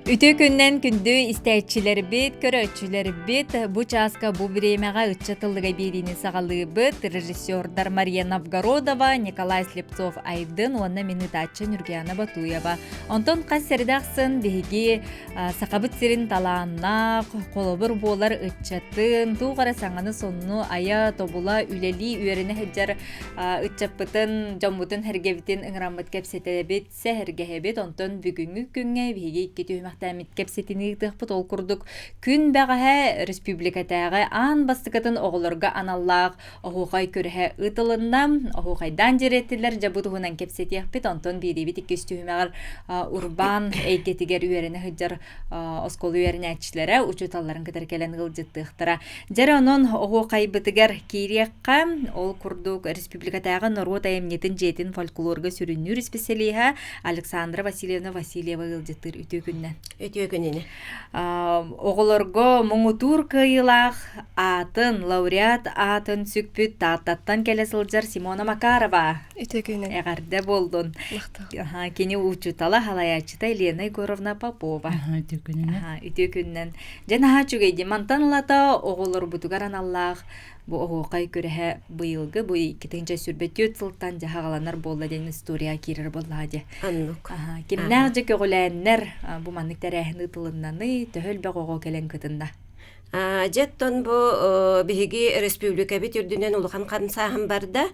Үтүө күннэн күндү истээччилэрбит, көрөөччүлэрбит, бу чааска бу бириэмэҕэ ыччат тыллыга биэриини саҕалыыбыт. Режиссердар Мария Новгородова, Николай Слепцов Айдын уонна мин ытааччы Нюргиана Батуева. Онтон хас сэрдэ ахсын биһиги Сахабыт сирин талааннаах, холобур буолар ыччатын, туох эрэ саҥаны-сонуну айа, тобула, үлэлии, үөрэнэ сылдьар ыччаппытын, дьоммутун-сэргэбитин ыҥыраммыт кэпсэтэбит, сэһэргэһэбит. Онтон бүгүҥҥү күҥҥэ биһиги икки түһүмэхтээммит кэпсэтиини ыытыахпыт. Ол курдук күн бэҕэһээ республикатааҕы аан бастакытын оҕолорго аналлаах Оһуохай күрэһэ ыытылынна. Оһуохайдаан дьиэрэттилэр дьэ бу туһунан кэпсэтиэхпит. Онтон биэриибит иккис түһүмэҕэр урбаан эйгэтигэр үөрэнэ сылдьар оскуола үөрэнээччилэрэ учууталларын кытары кэлэн ыалдьыттыахтара. Дьэрэ онон оһуохайбытыгар киириэххэ. Ол курдук республикатааҕы норуот айымньытын дьиэтин фольклорга сүрүннүүр исписэлииһэ Александра Васильевна Васильева ыалдьыттыыр үтүө күннэн. Үтүө күнүнэ. Оҕолорго муҥутуур кыайыылаах аатын, лауреат аатын сүкпүт Тааттаттан кэлэ сылдьар Симона Макарова. Үтүө күнүнэн. Эҕэрдэ буоллун. Махтал. Кини учуутала, салайааччыта Елена Егоровна Попова. Үтүө күнүнэн. Үтүө күнүнэн. Дьэ наһаа үчүгэй дии. Мантан ылата оҕолорбутугар аналлаах бу оһуохай күрэһэ быйылгы бу 2024 сылтан дьаһаҕаланар буолла диэн история киирэр буоллаҕа дии. Оннук. Кимнээх дьэ көҕүлээннэр бу маннык тэрээһин ыытылыннаный, төһө элбэх оҕо кэлэн кытынна? Дьэ, оттон бу биһиги республикабыт үрдүнэн улахан хамсааһын барда.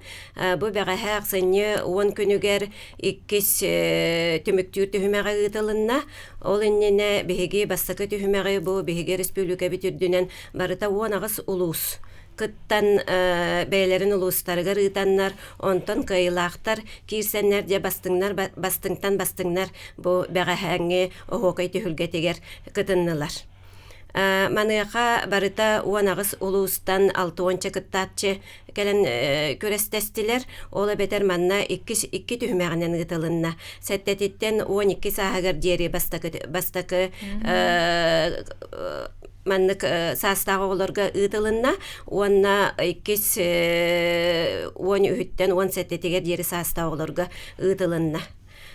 Бу бэҕэһээ ахсынньы 10 күнүгэр иккис түмүктүүр түһүмэҕи ыытылынна. Ол иннинэ биһиги бастакы түһүмэҕи бу биһиги республикабыт үрдүнэн барыта 18 улуус кыттан бэйэлэрин улуустарыгар ыытаннар, онтон кыайыылаахтар киирсэннэр дьэ бастыҥнар бастыҥтан бастыҥнар бу бэҕэһээҥҥи оһуокай түһүлгэтигэр кытыннылар. Маныаха барыта 18 улуустан 60 кыттааччы кэлэн күрэстэстилэр. Ол эбэтэр манна иккис икки түһүмэҕинэн ыытылынна. Сэттэтиттэн 12 сааһыгар диэри бастакы бастакы маннык саастаах оҕолорго ыытылынна уонна иккис 13-үттэн 17-тигэр диэри саастаах оҕолорго ыытылынна.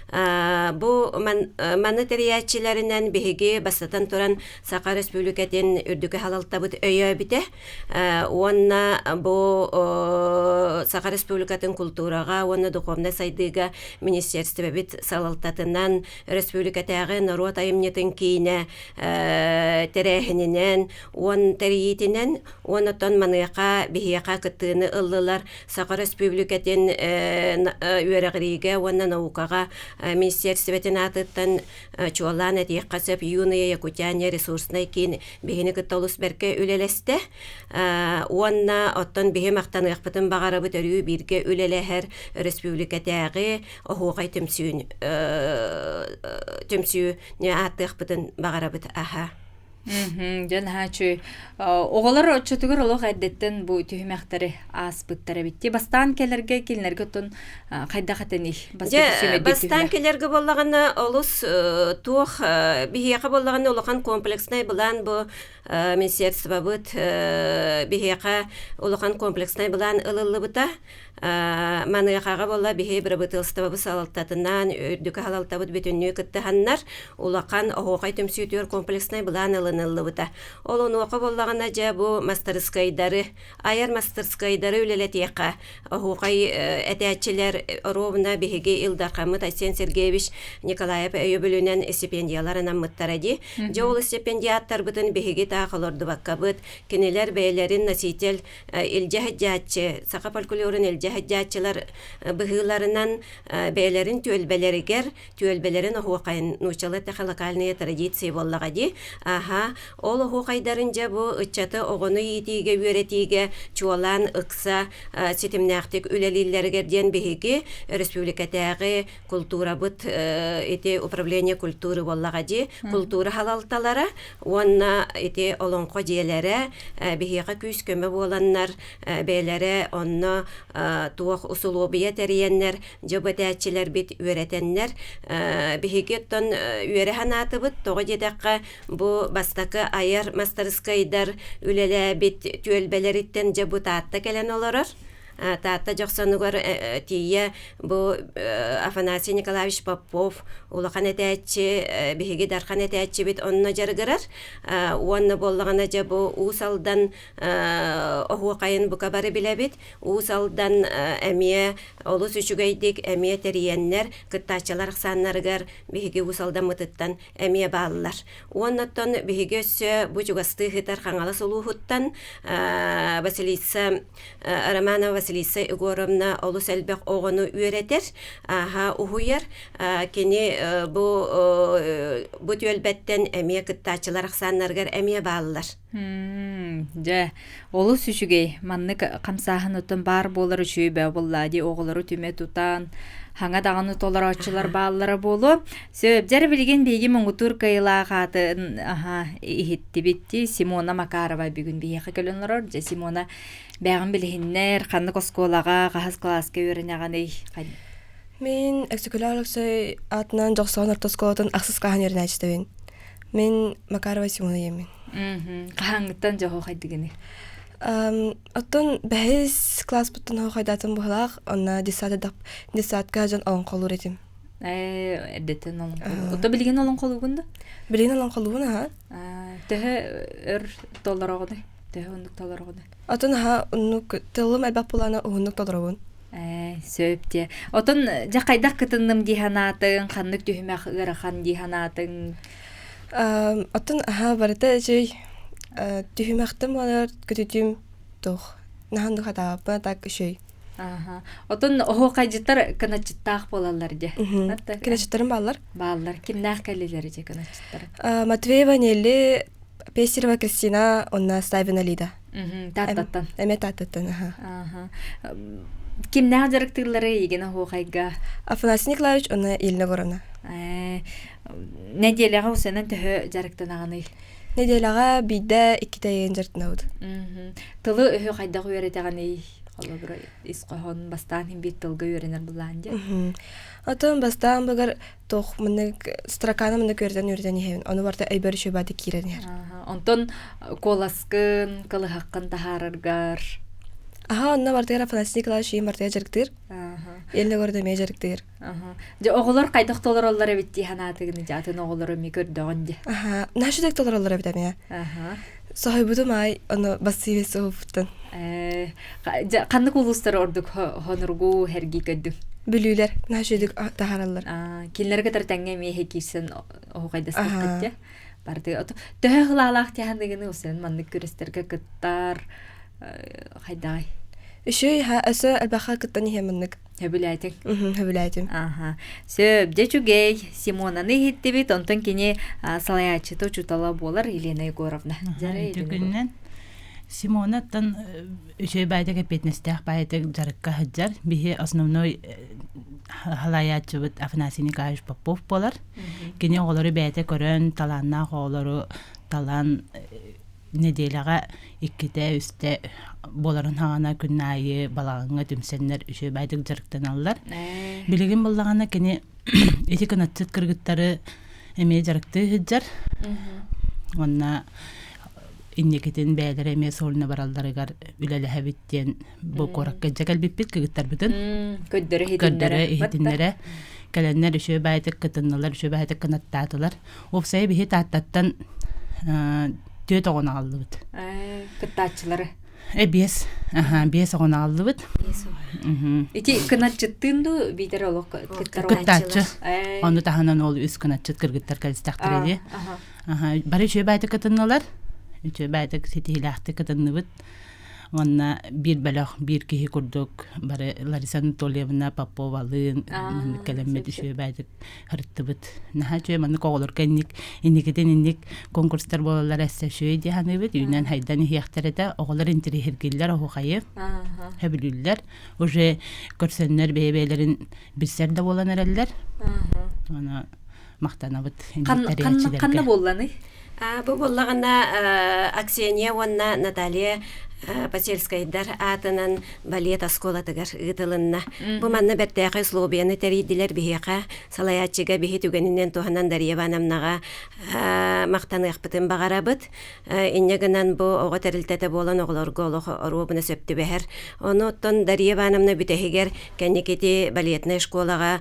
Бу маны тэрийээччилэринэн биһиги бастатан туран Саха Өрөспүүбүлүкэтин үрдүкү салалтабыт өйөөбүтэ уонна бу Саха Республикатын култуураҕа уонна духовнай сайдыыга министерствобит салалтатынан өрөспүүбүлүкэтээҕи норуот айымньытын киинэ тэрээһининэн уон тэрийиитинэн уонна оттон маныаха биһиэхэ кыттыыны ыллылар Саха Өрөспүүбүлүкэтин үөрэҕириигэ уонна наукаҕа министиэристибэтин аатыттан чуолаан этиэххэ сөп Юные Якутяне ресурснай киин биһини кытта олус бэркэ үлэлэстэ уонна оттон биһи махтаныахпытын баҕарабыт өрүү бииргэ үлэлэһэр өрөспүүбүлүкэтээҕи оһуохай түмсүүн түмсүүнү ааттыахпытын баҕарабыт аха Дьэ наһаа үчүгэй. Оҕолор оччотугар олох эрдэттэн бу түһүмэхтэри ааспыттар эбит. Бастаан кэлэргэ кинилэргэ оттон хайдах этэний? Дьэ, бастаан кэлэргэ буоллаҕына олус туох биһиэхэ буоллаҕына улахан комплекснай былаан бу министерствобыт биһиэхэ улахан комплекснай былаан ылыллыбыта. Маныахаҕа буолла биһи бырабыыталыстыбабыт салалтатынан, үрдүкү салалтабыт бүтүннүү кыттыһаннар улахан оһуохай түмсүүтүгэр комплекснай былаан ылыныллыбыта. Ол онуоха буоллаҕына дьэ бу мастарыскыайдары, айар мастарыскыайдары үлэлэтиэххэ оһуохай этээччилэр оруобуна биһиги Ил Дархаммыт Айсен Сергеевич Николаев өйөбүлүнэн стипендиялар анаммыттара дии. Дьэ ол стипендиаттарбытын биһиги таах олордубаккабыт, кинилэр бэйэлэрин носитель илдьэ сылдьааччы, саха фольклорун илдьэ сылдьааччылар быһыыларынан бэйэлэрин түөлбэлэригэр, түөлбэлэрин оһуохайын нууччалыы эттэххэ локальные традиции буоллаҕа дии. Аха, ол оһуохайдарын дьэ бу ыччаты оҕону иитиигэ, үөрэтиигэ чуолаан ыкса ситимнээхтик үлэлииллэригэр диэн биһиги өрөспүүбүлүкэтээҕи култуурабыт ити управление культуры буоллаҕа дии култуура салалталара уонна ити олоҥхо дьиэлэрэ биһиэхэ күүс-көмө буоланнар бэйэлэрэ онно туох усулуобуйа тэрийэннэр дьэ бу этээччилэрбит үөрэтэннэр биһиги оттон үөрэ санаатыбыт тоҕо диэтэххэ бу бастакы айар мастарыскыайдар үлэлээбит түөлбэлэриттэн дьэ бу Таатта кэлэн олорор. Таатта Дьохсонугар тиийэ бу Афанасий Николаевич Попов улахан этээччи, биһиги Дархан этээччибит онно дьарыгырар. Уонна буоллаҕына дьэ бу Уус Алдан оһуохайын бука бары билэбит. Уус Алдан эмиэ олус үчүгэйдик эмиэ тэрийэннэр кыттааччылар ахсааннарыгар биһиги Уус Алдаммытыттан эмиэ бааллар. Уоннаттан биһиги өссө бу чугастыы сытар Хаҥалас улууһуттан Василиса Романова Василиса Егоровна олус элбэх оҕону үөрэтэр, ааһа уһуйар. Кини бу бу түөлбэттэн эмиэ кыттааччылар ахсааннарыгар эмиэ бааллар. Дьэ, олус үчүгэй. Маннык хамсааһын оттон баар буолар үчүгэй бөҕө буолла дии оҕолору түмэ тутан, хаҥа даҕаны толорооччулар бааллара буолуо. Сөп, дьэ билигин биһиги муҥутуур кыайыылаах аатын аһа иһиттибит дии. Симона Макарова бүгүн биһиэхэ кэлэн олорор. Дьэ, Симона, бэйэҕин билиһиннэр, ханнык оскуолаҕа, хаһыс кылааска үөрэнэҕиний? Мин Өксөкүлээх Өлөксөй аатынан Дьохсоҕон орто оскуолатын ахсыс кылааһын үөрэнээччитэбин. Мин Макарова Симона диэммин. Хаһааҥҥыттан дьоһо хайдыгыный? Оттон бэһис класспыттан оһохайдаатым быһылаах, онно детсадка дьон олоҥхолуур этим. Ээ, эрдэттэн олоҥхолуу. Ото билигин олоҥхолуугун да? Билигин олоҥхолуубун аха. Төһө өр толороҕунуй? Төһө оннук толороҕунуй? Отон аха оннук тылым элбэх буолаана уһуннук толоробун. Ээ, сөп дии. Отон дьэ хайдах кытынным дии санаатыҥ, ханнык түһүмэх ыарахан дии санаатыҥ? Оттон аһаа барыта үчүгэй түһүмэхтэн буолар көтүтүүм туох наһаа хатаабаппын так үчүгэй. Аха. Отон оһуохайдьыттар кыначчыттаах буолаллар дии. Кыначчыттарым бааллар. Бааллар. Кимнээх кэллилэр дии кыначчыттар? Матвеева Нелли, Пестерова Кристина, онна Савина Лида. Тааттаттан. Эмэ Тааттаттан, аха. Кимнээх дьарыктыыллары эйигин оһуохайга? Афанасий Николаевич уонна Елена Егоровна. Нэдиэлэҕэ усанан төһө дьарыктанаҕыный? Нэдиэлэҕэ биирдэ иккитэ ыйын дьарыктанабыт. Тылы өһү хайдах үөрэтэҕиний? Холобура, ис хоһоон бастаан иһин биир тылга үөрэнэр былаан дии. Отон бастаан быгар туох мынык строканы мынык үөрэтэн үөрэтэн иһэбин. Ону барыта өйбөр үчүгэй киирэн иһэр. Онтон куоласкын, кылыһаххын таһаараргар Аха, онно бартыгар Афанасий Николаевич ийэм бартыгар дьарыктыыр. Елена Егоровна эмиэ дьарыктыыр. Дьэ, оҕолор хайдах толороллор эбит дии санаатыгын дьэ атын оҕолору эмиэ көрдөҕүн дии. Аха, наша так толороллор эбит эмиэ. Соһуйбутум аай, ону бассыыбес соһуппуттан. Дьэ, ханнык улуустары ордук хонургуу хэргии көрдүҥ? Бүлүүлэр наша үдүк таһаараллар. Кинилэри кытары тэҥҥэ эмиэ киирсэн оһуохайдаспыккыт дьэ. Барды. Төһө хылаалаах тиһаныгыны усэн маннык күрэстэргэ кыттар хайдаҕай? Үчүгэй өссө элбэххэ кыттан иһэ маннык. Сөбүлээтиҥ? Сөбүлээтим. Аха. Сөп, дьэ үчүгэй. Симонаны иһиттибит, онтон кини салайааччыта учуутала буолар Елена Егоровна. Дьэ, күннэн Симонаттан үчүгэй баайдык эппиэтинэстээх баайдык дьарыкка сылдьар. Биһи основной салайааччыбыт Афанасий Николаевич Попов буолар. Кини оҕолору бэйэтэ көрөн, талааннаах оҕолору талан нэдиэлэҕэ иккитэ-үстэ буоларын саҕана күн аайы балаҕаҥҥа түмсэннэр үчүгэй баайдык дьарыктаналлар. Билигин буоллаҕына кини ити кынатчыт кыргыттары эмиэ дьарыктыы сылдьар. Уонна инникитин бэйэлэрэ эмиэ сольно баралларыгар үлэлэһэбит диэн бу куоракка илдьэ кэлбиппит кыргыттарбытын. Көрдөрө иһитиннэрэ кэлэннэр үчүгэй баайдык кытыннылар, үчүгэй баайдык кынаттаатылар. Уопсайа биһи Тааттаттан түөрт оҕону аҕаллыбыт. Кыттааччылары. Биэс. Аха, биэс оҕону аҕаллыбыт. Ити кынатчыттыын дуу биитэр олох кыттар Кыттааччы. Ону таһынан ол үс кынатчыт кыргыттар кэлистэхтэрэ дии. Аха, бары үчүгэй баайдык кытыннылар. Үчүгэй баайдык ситиһиилээхтик кытынныбыт. Уонна биир бөлөх, биир киһи курдук бары Лариса Анатольевна Поповалыын маннык кэлэммит үчүгэй баайдык ырыттыбыт. Наһаа үчүгэй маннык оҕолорго инник инникитин инник конкурстар буолаллара өссө үчүгэй дии саныыбыт. Үүнэн хайдан иһиэхтэр этэ. Оҕолор интириэһиргииллэр оһуохайы сөбүлүүллэр. Уже көрсөннөр бэйэ-бэйэлэрин билсэр да буолан эрэллэр. Аны махтанабыт Ханна буолланый? Бу буоллаҕына Аксения уонна Наталья Посельскайдар аатынан балет оскуолатыгар ыытылынна. Бу манна бэртээхэй условияны тэрийдилэр биһиэхэ. Салайааччыга биһи түгэнинэн туһанан Дария Ивановнаҕа махтаныахпытын баҕарабыт. Инньэ гынан бу оҕо тэрилтэтэ буолан оҕолорго олох оруобуна сөп түбэһэр. Ону оттон Дария Ивановна бүтэһигэр кэнникити балетнай школаҕа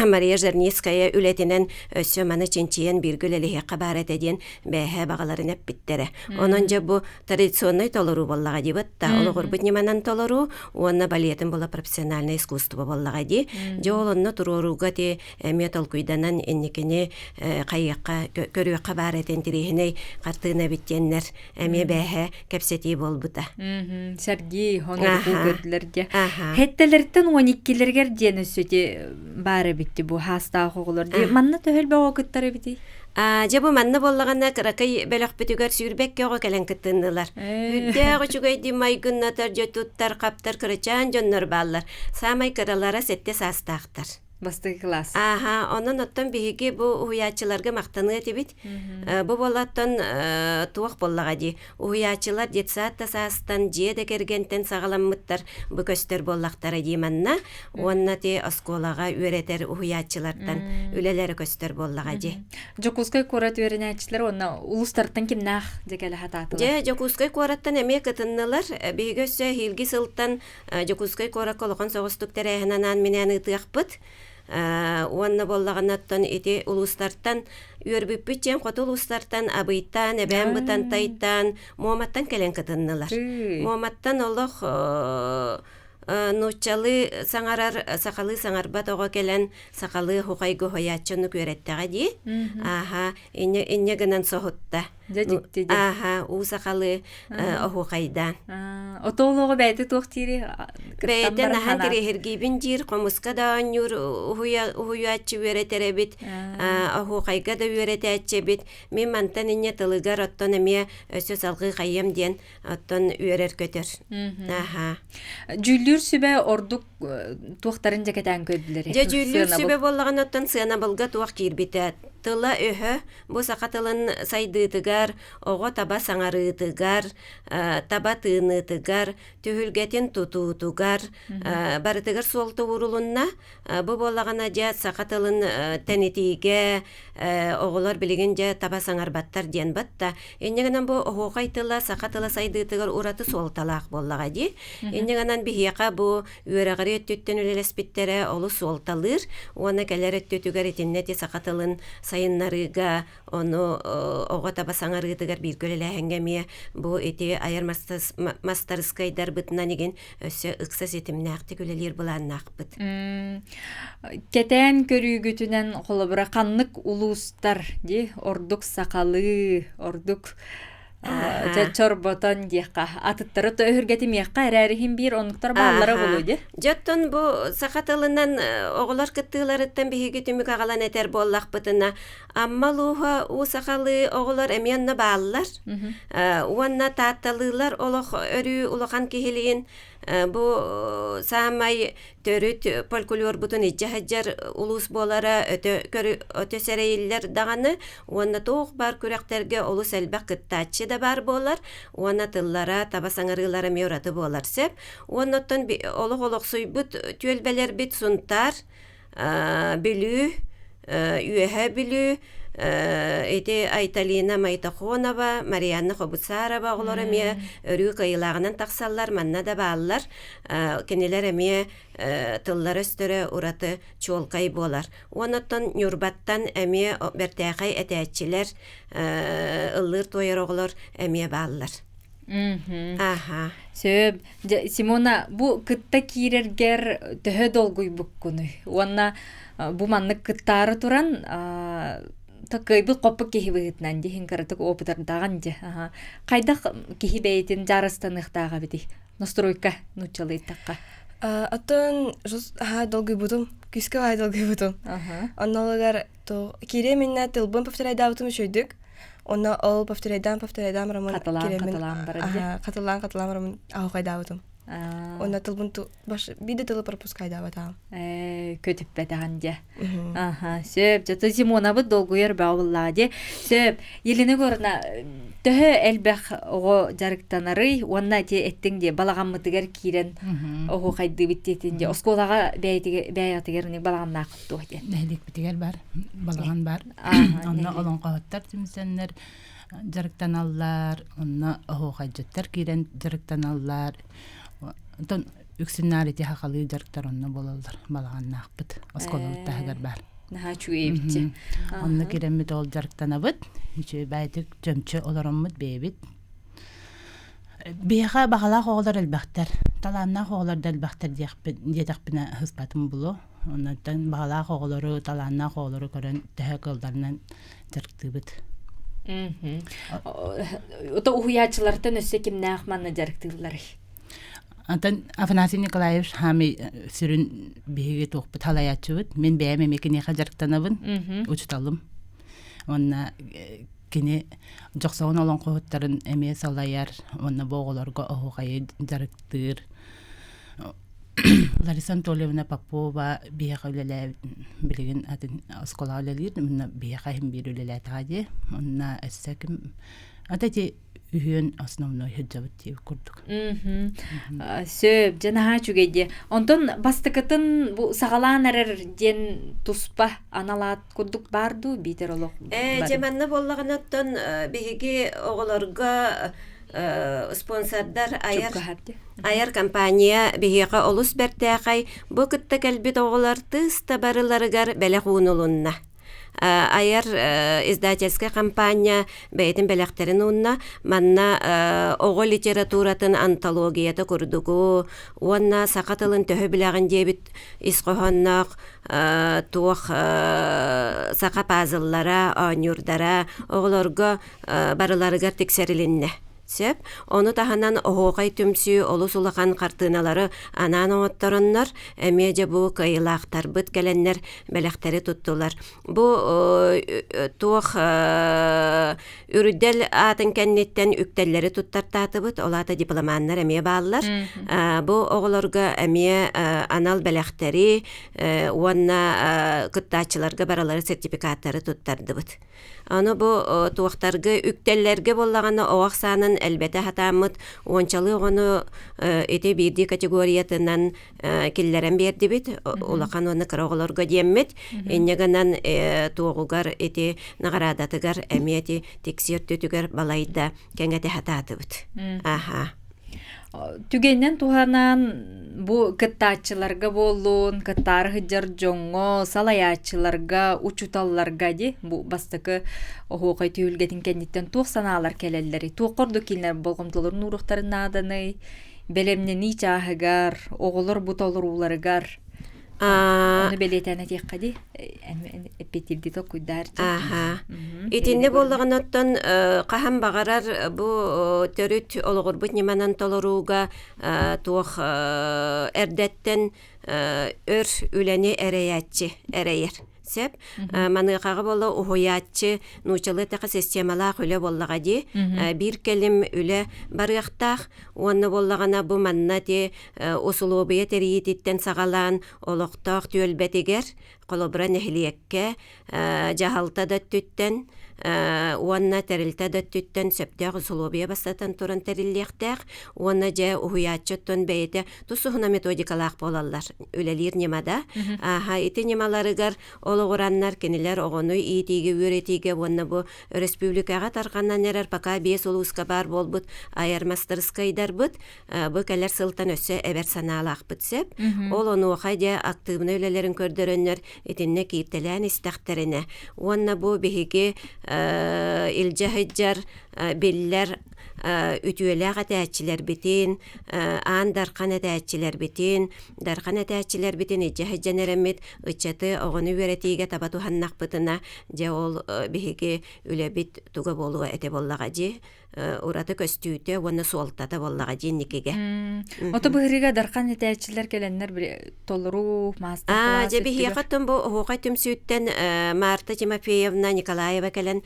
Мария Жирницкая үлэтинэн өссө маны чинчийэн бииргэ үлэлэһиэххэ баар этэ диэн бээһээ баҕаларын эппиттэрэ. Онон дьэ бу традиционнай толоруу буоллаҕа диибит да олоҕурбут ньыманан толоруу уонна балетын була профессиональное искусство буоллаҕа дии. Дьэ ол онно туруорууга ти эмиэ толкуйданан инникини хайыахха көрүөххэ баар этэ интириэһинэй хартыына эбит диэннэр эмиэ бээһэ кэпсэтии буолбута. Сэргии хоноргуу көрдүлэр Хеттелертен 12-лергер диэн өссө баар эбитти бу хаастаах оҕолор ди манна төһөлбөҕө кыттар эбитий? Дьэ бу манна буоллаҕына кыракый бөлөхпүтүгэр сүүрбэккэ оҕо кэлэн кыттыннылар. Үрдээх үчүгэйдии майгыннатар, дьэ туттар, хаптар кырачаан дьоннор бааллар. Саамай кыралара сэттэ саастаахтар. Бастакы класс. Ааха, онон оттон биһиги бу уһуйааччыларга махтаныа этибит. Бу буолаттан туох буоллаҕа дии. Уһуйааччылар детсад да саастан, дьиэ да кэргэнтэн саҕаламмыттар бу көстөр буоллахтара дии манна. Уонна ти оскуолаҕа үөрэтэр уһуйааччылартан үлэлэрэ көстөр буоллаҕа дии. Дьокуускай куорат үөрэнээччилэр уонна улуустартан кимнээх дьэ кэлэ сатаатылар? Дьэ, Дьокуускай куораттан эмиэ кытыннылар. Биһиги өссө эһиилги сылтан Дьокуускай куоракка улахан соҕустук тэрээһин анаан-минээн ыытыахпыт. Уонна буоллаҕына оттон ити улуустартан үөрбүппүт диэн хоту улуустартан Абыйтан, Эбээн Бытантайтан, Муоматтан кэлэн кытыннылар. Муоматтан олох нууччалыы саҥарар, сахалыы саҥарбат оҕо кэлэн сахалыы хухайгы хоһуйааччы оннук үөрэттэҕэ дии. Ааһа, инньэ, инньэ гынан соһутта. Дьэ дьикти дьэ. Ааһа, уу сахалыы оһуохайдаан. Отоолоҕу бэйэтэ туох диири кыттан Бэйэтэ баран наһан ханаат. тириэһиргиибин диир, хомуска да оонньуур, уһуйааччы үөрэтэр эбит, оһуохайга да үөрэтээччи эбит. Мин мантан инньэ тылыгар оттон эмиэ өссө салҕыы хайыам диэн оттон үөрэр-көтөр. Аха. Дьүүллүүр сүбэ ордук туохтарын дьэ кэтээн көрдүлэр? Дьэ дьүүллүүр сүбэ буоллаҕына оттон сыанабылга туох киирбитэ? Тыла-өһө Бу саха тылын сайдыытыгар, оҕо таба саҥарыытыгар, таба тыыныытыгар, түһүлгэтин тутуутугар барытыгар суолта уурулунна. Бу буоллаҕына дьэ саха тылын тэнитиигэ оҕолор билигин дьэ таба саҥарбаттар диэн батта. Инньэ гынан бу оһуохай тыла саха тыла сайдыытыгар ураты суолталаах буоллаҕа дии. Инньэ гынан биһиэхэ бу үөрэҕири өттүттэн үлэлэспиттэрэ олус суолталыыр уонна кэлэр өттүтүгэр итиннэ ити саха тылын сайыннарыыга ону оҕо таба саҥарыытыгар бииргэ үлэлээһиҥҥэ эмиэ бу ити айар мастарыскыайдарбытынан игин өссө ыкса ситимнээхтик үлэлиир былааннаахпыт. Кэтээн көрүүгүтүнэн холобура ханнык улуустар дии ордук сахалыы ордук Дьэ чорботон диэххэ атыттары өһүргэтимиэххэ эрээри иһин биир оннуктар бааллара буолуо дии. Дьэ оттон бу саха тылынан оҕолор кыттыыларыттан биһиги түмүк аҕалан этэр буоллахпытына Амма улууһа уу сахалыы оҕолор эмиэ онно бааллар. Уонна таатталыылар олох өрүү улахан киһилиин бу саамай төрүт фольклорбутун илдьэ сылдьар улуус буолара өтө, өтө сэрэйиллэр даҕаны уонна туох баар күрэхтэргэ олус элбэх кыттааччы да баар буолар уонна тыллара таба саҥарыылара эмиэ ураты буолар сөп уонна оттон олох олохсуйбут түөлбэлэрбит Сунтаар Бүлүү Үөһээ Бүлүү ити Айталина Майтохонова, Марианна Хобуцарова оҕолоро эмиэ өрүү кыайыылааҕынан тахсаллар, манна да бааллар. Кинилэр эмиэ тыллара-өстөрө ураты чуолкай буолар. Уонна оттон Ньурбаттан эмиэ бэртээхэй этээччилэр, ыллыыр-туойар оҕолор эмиэ бааллар. Аха. Сөп. Дьэ, Симона, бу кытта киирэргэр төһө долгуйбуккунуй? Уонна бу маннык кыттаары туран кыайбыт хоппут киһи быһыытынан диһин кыратык опытырдаҕын дьэ. Хайдах киһи бэйэтин дьаарыстаныахтааҕа эбитий? Настройка нууччалыйтахха. Оттон долгуйбутум, күүскэ баай долгуйбутум. Оннолугар киириэм иннэ тылбын повторяйдаабытым үчүгүйдүк. Онно ол повторяйдаан повторяйдаан бараммын Хатылаан хатылаан баран хатылаан хатылаан бараммын аһуохайдаабытым. Онно тылбын биир да тылы пропускайдаабатаҕым. Көтүппэтэҕин дьэ. Аха, сөп. Дьэ, Симонабыт долгуйар бөҕө буллаҕа дии. Сөп. Елена Егоровна, төһө элбэх оҕо дьарыктанарый уонна ити эттиҥ дии балаҕаммытыгар киирэн оһуохайдыыбыт диэтин дии. Оскуолаҕа бэйэҕитигэр балаҕаннааххыт дуо диэн. Нэһилиэкпитигэр бар, балаҕан бар. Онно олоҥхоһуттар түмсэннэр дьарыктаналлар, онно оһуохайдьыттар киирэн дьарыктаналлар. Онтон үксүн наар ити хахалыы дьарыктар онно буолаллар балаҕаннаахпыт оскуолабыт таһыгар баар. Наһаа үчүгэй эбитчи. Онно киирэммит ол дьарыктанабыт. Үчүгэй баайдык чөмчө олороммут бэйэбит. Биһиэхэ баҕалаах оҕолор элбэхтэр. Талааннаах оҕолор да элбэхтэр диэхпин диэтэхпинэ сыспатым булуо. Оннуттан баҕалаах оҕолору, талааннаах оҕолору көрөн төһө кыалларынан дьарыктыыбыт. Ото уһуйааччылартан өссө кимнээх манна дьарыктыылларый? Антон Афанасий Николаевич хаамый сүрүн биһиги туохпут халайааччыбыт. Мин бэйэм эмиэ киниэхэ дьарыктанабын, учуталым. Уонна кини дьохсоҕун олоҥхоһуттарын эмиэ салайар, уонна бу оҕолорго оһуохайы дьарыктыыр. Лариса Анатольевна Попова биһиэхэ үлэлээбит билигин атын оскуолаҕа үлэлиир, онно биһиэхэ иһин биир үлэлээтэҕэ дии. Онно өссө ким ата ити үһүөн основной сылдьабыт диэбит курдук. Сөп, дьэ наһаа үчүгэй дии. Онтон бастакытын бу саҕалаан эрэр диэн туспа анал аат курдук баар дуу биитэр олох Ээ, дьэ манна буоллаҕына оттон биһиги оҕолорго спонсордар айар айар компания биһиэхэ олус бэртээхэй бу кытта кэлбит оҕолор тыс да барыларыгар бэлэх уунулунна айар издательскай компания бэйэтин бэлэхтэрин уунна манна оҕо литературатын антологията курдугу уонна саха тылын төһө билэҕин диэбит ис хоһоонноох туох саха пазллара оонньуурдара оҕолорго барыларыгар тиксэрилиннэ. Сөп. Ону таһынан оһуохай түмсүү олус улахан хартыыналары анаан оҥоттороннор, эмиэ дьэ бу кыайыылаахтарбыт кэлэннэр бэлэхтэри туттулар. Бу туох үрдэл аатын кэнниттэн үктэллэри туттартаатыбыт, ол аата дипломаннар эмиэ бааллар. Бу оҕолорго эмиэ анал бэлэхтэри уонна кыттааччыларга барылары сертификаттары туттардыбыт. Аны бу туохтарга үктэллэргэ буоллаҕына оҕо ахсаанын элбэтэ сатааммыт уончалыы оҕону ити биирдии категориятынан киллэрэн биэрдибит улахан уонна кыра оҕолорго диэммит инньэ гынан туоҕугар ити наҕараадатыгар эмиэ ити тикси өртүтүгэр балайда кэҥэтэ сатаатыбыт. Аха. Түгэнинэн туһанан бу кыттааччыларга буоллун, кыттаары сылдьар дьоҥҥо, салайааччыларга, учууталларга дии бу бастакы оһуохай түһүлгэтин кэнниттэн туох санаалар кэлэллэрий? Туохха ордук кинилэр болҕомтолорун ууруохтарын нааданый? Бэлэмнэнии чааһыгар, оҕолор бу толорууларыгар Ону бэлиэтээн этиэххэ дии, эппиэттиирдии толкуйдаар Аха. Итиннэ буоллаҕына оттон хаһан баҕарар бу төрүт олоҕурбут ньыманан толорууга туох эрдэттэн өр үлэни эрэйээччи эрэйэр. Сөп. Маныахаҕа буолла уһуйааччы нууччалыы эттэххэ системалаах үлэ буоллаҕа дии. Биир кэлим үлэ барыахтаах. Уонна буоллаҕына бу манна ити усулуобуйа тэрийиититтэн саҕалаан олохтоох түөлбэтигэр, холобура нэһилиэккэ, дьаһалта да өттүттэн уонна тэрилтэ да өттүттэн сөптөөх усулуобуйа бастатан туран тэриллиэхтээх уонна дьэ уһуйааччы оттон бэйэтэ тус-туһунан методикалаах буолаллар үлэлиир ньымада. Ааһа ити ньымаларыгар олоҕураннар кинилэр оҕону иитиигэ, үөрэтиигэ уонна бу өрөспүүбүлүкэҕэ тарҕанан эрэр пока биэс улууска баар буолбут айар мастарыскыайдарбыт бу кэлэр сылтан өссө эбэр санаалаахпыт сөп. Ол онуоха дьэ актыыбынай үлэлэрин көрдөрөннөр итиннэ кииртэлээн истэхтэринэ уонна бу биһиги илдьэ сылдьар биллэр үтүөлээх этээччилэрбитин аан дархан этээччилэрбитин, дархан этээччилэрбитин илдьэ сылдьан эрэммит ыччаты оҕону үөрэтиигэ таба туһаннахпытына, дьэ ол биһиги үлэбит туга буолуо этэ буоллаҕа дии ураты көстүүтэ уонна суолтата буоллаҕа дии инникигэ. Ото быһырыга дархан этээччилэр кэлэннэр толору маастар-кылаас Дьэ биһиэхэ оттон бу оһуохай түмсүүттэн Марта Тимофеевна Николаева кэлэн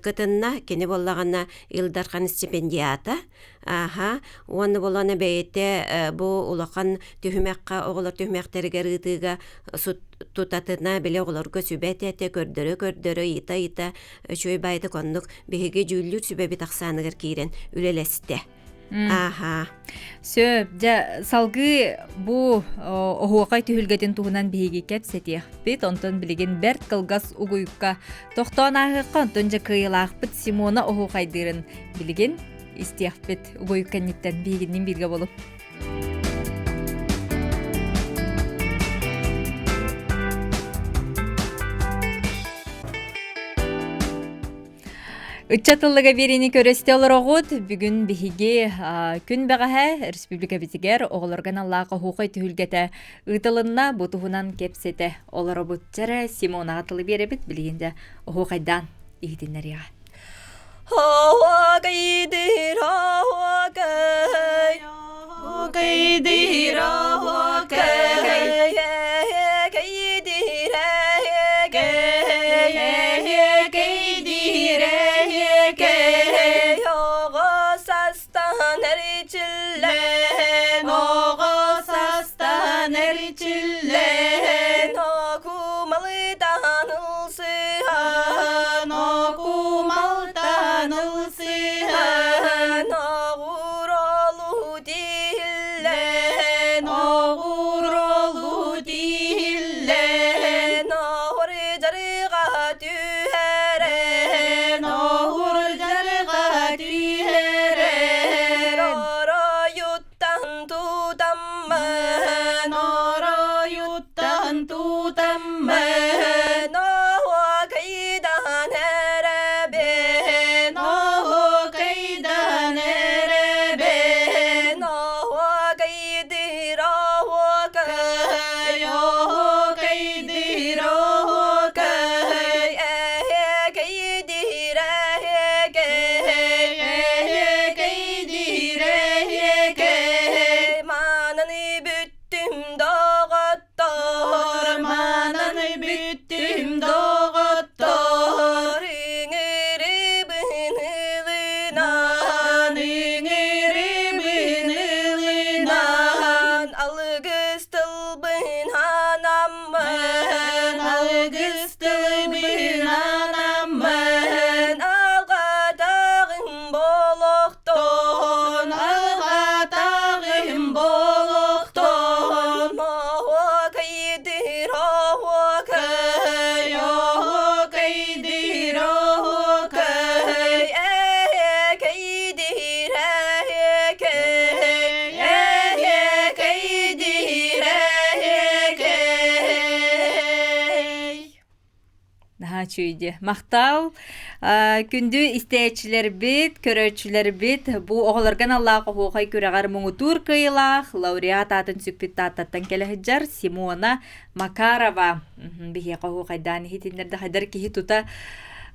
кытынна. Кини буоллаҕына буоллаҕына Ил Дархан стипендиата. Аха. Уонна буоллаҕына бэйэтэ бу улахан түһүмэххэ оҕолор түһүмэхтэригэр ыытыыга тутатына били оҕолорго сүбэ этэ көрдөрө-көрдөрө ыйыта-ыйыта үчүгэй баайытык оннук биһиги дьүүллүүр сүбэбит ахсааныгар киирэн үлэлэстэ. Ааха. Сөп, дьэ салгыы бу оһуохай түһүлгэтин туһунан биһиги кэпсэтиэхпит. Онтон билигин бэрт кылгас угуйукка тохтоон ааһыахха, онтон дьэ кыайыылаахпыт Симона оһуохайдыырын билигин истиэхпит. Угуйук кэнниттэн биһигинниин бииргэ болу. Ыччат ыллыга биэриини көрөстө олороҕут. Бүгүн биһиги күн бэҕэһээ республикабитигэр оҕолорго аналлаах оһуохай түһүлгэтэ ыытылынна. Бу туһунан кэпсэтэ олоробут. Чэрэ Симонаҕа тылы биэрэбит. Билигин дьэ оһуохайдаан иһитиннэриэҕэ. Хоокайдыр хоокай Хоокайдыр хоокай Кайдыр Кайдыр кэй Оҕо састан эрчиллэн Оҕо састан эрчиллэн Окумалытан ылсыһан Окумалтан ылсыһан Оҕуролу тиһиллэн Оҕуролу тиһиллэн Оһур дьарыга түһэрэн Оһур дьарыга түһэрэн Оройуттан тутаммын Оройуттан тутаммын Оһуокайдан эрэбин Оһуокайдан эрэбин Оһуокайдыыр оһуокай Оһуокайдыыр оһуокай Эһиэкэйдиир эһиэкэй Эһиэкэйдиир эһиэкэй Маананы бүттүм доҕоттор Маананы бүттүм доҕоттор Ыҥырыбын ылынан Ыҥырыбын ылынан Алгыс тылбын анаммын Алгыс тылбын анаммын Алҕатаҕым болохтон Алҕатаҕым болохтон Оһуокайдыыр оһуокай Оһуокайдыыр оһуокай Эһиэкэйдиир эһиэкэй Эһиэкэйдиир эһиэкэй Наһаа үчүгэй Махтал. Күндү истээччилэрбит, көрөөччүлэрбит бу оҕолорго аналлаах оһуохай күрэҕэр муҥутуур кыайыылаах лауреат аатын сүкпүт Тааттаттан кэлэ сылдьар Симона Макарова биһиэхэ оһуохайдаан иһитиннэрдэ хайдар киһи тута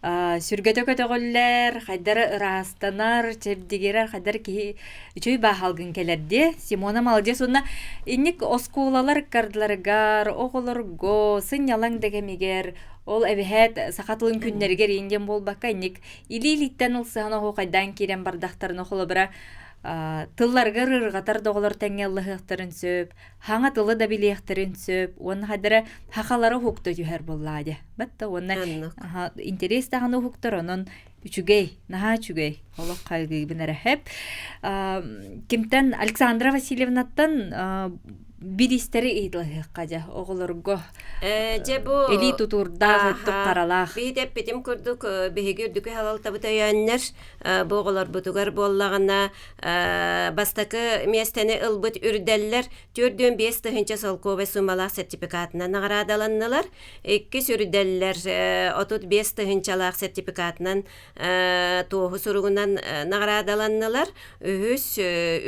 сүргэтэ көтөҕүллэр, хайдара ыраастанар, чэбдигирэр, хайдар киһи үчүгэй бааһалгын кэлэр диэ. Симона молодец уонна инник оскуолалар кардыларыгар, оҕолорго, сынньалаҥ да кэмигэр ол эбэһээт саха тылын күннэригэр иин диэн буолбакка инник илии-илииттэн ылсыһан оһуохайдаан киирэн бардахтарына холобура тылларыгар ырҕатар да оҕолор тэҥҥэ ыллаһыахтарын сөп, хаҥа тылы да билиэхтэрин сөп уонна хайдара хахалара уһукта түһэр буоллаа дьэ батта уонна интерес даҕаны уһуктар онон үчүгэй наһаа үчүгэй олох хайгыыбын эрэ хэп кимтэн Александра Васильевнаттан бириистэри ыйыталаһыахха дьэ оҕолорго Дьэ бу илии тутуурдаах өттүк харалаах биһи эппитим курдук биһиги үрдүкү халалтабыт өйөөннөр бу оҕолорбутугар буоллаҕына Бастакы миэстэни ылбыт үрдэллэр 45 тыһыынча солкуобай суумалаах сертификатынан наҕараадаланнылар. Иккис үрдэллэр 35 тыһыынчалаах сертификатынан туоһу суругунан наҕараадаланнылар. Үһүс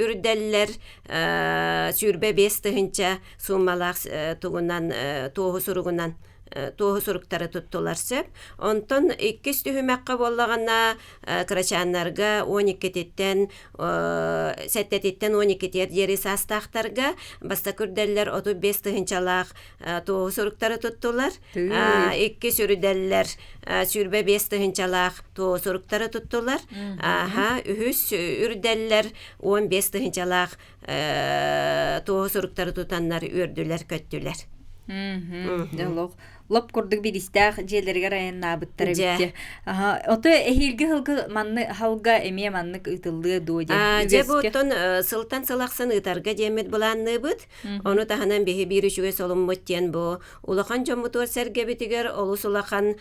үрдэллэр 25 тыһыынча суумалаах тугунан туоһу суругунан. туоһу суруктары туттулар сөп. Онтон иккис түһүмэххэ буоллаҕына кырачааннарга 12-титтэн сэттэтиттэн 12-тиэр диэри саастаахтарга бастакы үрдэллэр 35 тыһыынчалаах туоһу суруктары туттулар. Иккис үрдэллэр 25 тыһыынчалаах туоһу суруктары туттулар. Аха, үһүс үрдэллэр 15 тыһыынчалаах туоһу суруктары тутаннар үөрдүлэр-көттүлэр. Олох лоп курдук биристээх дьиэлэригэр айаннаабыттар эбит. Ото эһиилги сылгы манны халга эмиэ маннык ыытыллыа дуо диэн. Дьэ бу оттон сылтан сыл ахсын ыытарга диэммит былаанныыбыт. Ону таһынан биһи биир үчүгэй солуммут диэн бу улахан дьоммутугар сэргэбитигэр олус улахан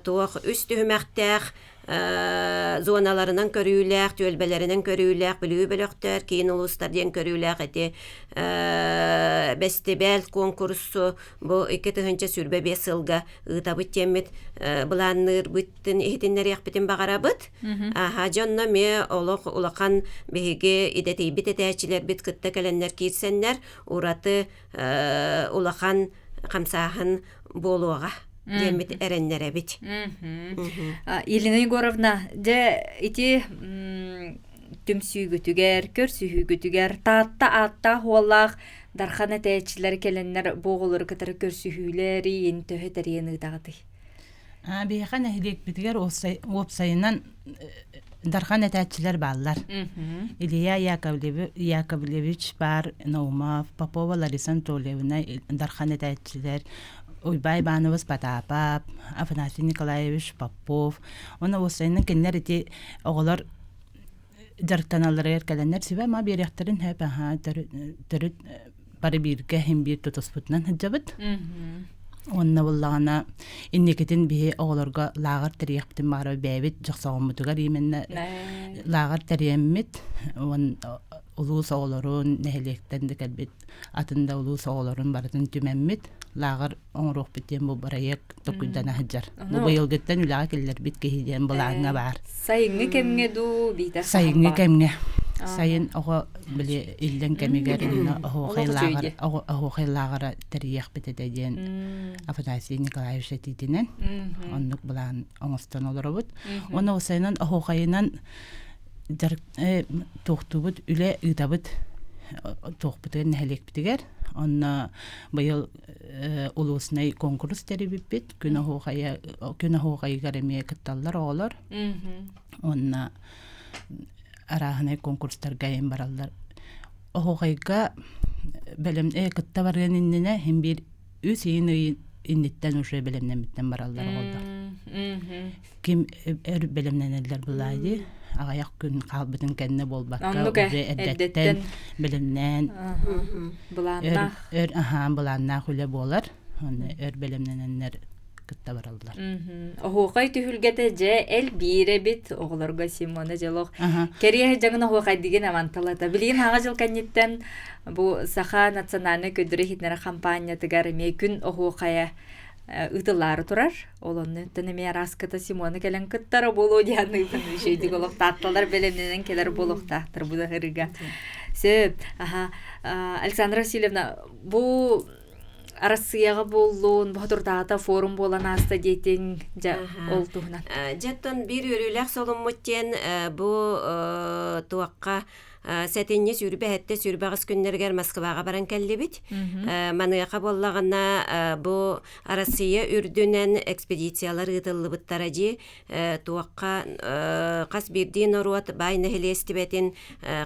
туох үс түһүмэхтээх зоналарынан көрүүлээх, түөлбэлэринэн көрүүлээх, Бүлүү бөлөхтөр, киин улуустар диэн көрүүлээх ити бэстибээл куонкурсу бу 2025 сылга ыытабыт диэммит былаанныырбытын иһитиннэриэхпитин баҕарабыт. Аха, дьонно эмиэ олох улахан биһиги идэтийбит этээччилэрбит кытта кэлэннэр киирсэннэр ураты улахан хамсааһын буолуоҕа диэммит эрэннэрэбит. Елена Егоровна, дьэ ити түмсүүгүтүгэр, көрсүһүүгүтүгэр Таатта ааттаах уоллаах Дархан этээччилэр кэлэннэр бу оҕолору кытары көрсүһүүлэр иин төһө тэрийэн ыытаҕытый? Биһиэхэ нэһилиэкпитигэр уопсайынан Дархан этээччилэр бааллар. Илья Яковлевич баар, Наумов, Попова Лариса Анатольевна Дархан этээччилэр, Уйбай Иванович Потапов, Афанасий Николаевич Попов. Уонна уопсайынан кинилэр ити оҕолор дьарыктаналларыгар кэлэннэр сүбэ-ама биэриэхтэрин сөп аһаа төрүт бары бииргэ иһин биир тутуспутунан сылдьабыт. Уонна буллаҕына инникитин биһи оҕолорго лааҕыр тэрийиэхпитин баҕарар бэйэбит дьохсоҕоммутугар именно лааҕыр тэрийэммит уон улуус оҕолорун нэһилиэктэн да кэлбит атын да улуус оҕолорун барытын түмэммит лааҕыр оҥоруохпут диэн бу бырайыак токуйдана сылдьар. Бу быйылгыттан үлэҕэ киллэрбит киһи диэн былааҥҥа баар. Сайыҥҥы кэмҥэ дуу биитэр Сайыҥҥы кэмҥэ. Сайын оҕо били иллэҥ кэмигэр оһуохай оһуохай лааҕыра тэрийиэхпит этэ диэн Афанасий Николаевич этиитинэн оннук былаан оҥостон олоробут. Уонна сайынан оһуохайынан туохтуубут үлэ ыытабыт туохпутугар нэһилиэкпитигэр онно быйыл улууснай конкурс тэрийбиппит күн оһуохайа күн оһуохайыгар эмиэ кытталлар оҕолор уонна арааһынай конкурстарга эм бараллар оһуохайга бэлэм кытта барыан иннинэ иһин биир үс ыйын ый инниттэн уже бэлэмнэммиттэн бараллар оҕолор ким өр бэлэмнэнэллэр былаайы аҕыйах күн хаалбытын кэннэ буолбакка уже эрдэттэн бэлэмнээн былааннаах өр аһаан былааннаах үлэ буолар уонна өр бэлэмнэнэннэр кытта бараллар. Оһуохай түһүлгэтэ дьэ элбиир эбит оҕолорго Симона дьолох кэриэһэ дьаҥын оһуохайдыгын аманталата. Билигин хаҥа дьыл кэнниттэн бу Саха национальнай көдөрө иһитиннэрэр хампаанньатыгар эмиэ күн оһуохайа ыытыллаары турар. Ол оннуттан эмиэ араската Симона кэлэн кыттара буолуо диэн ыытан үчүгэйдик олохтаатталар бэлэмнэнэн кэлэр буолуохтаахтар бу да Сөп. Аха. Александра Васильевна, бу Арассыыйаҕа буоллун, Боотурдаата форум буолан ааста диэтиҥ, дьэ, ол туһунан. Дьэ, биир үөрүүлээх солуммут диэн бу туохха сэтинньи 27-28 күннэригэр Москваҕа баран кэллибит. Маныаха буоллаҕына бу Арассыыйа үрдүнэн экспедициялар ыытыллыбыттара дии. Туохха хас биирдии норуот баай нэһилиэстибэтин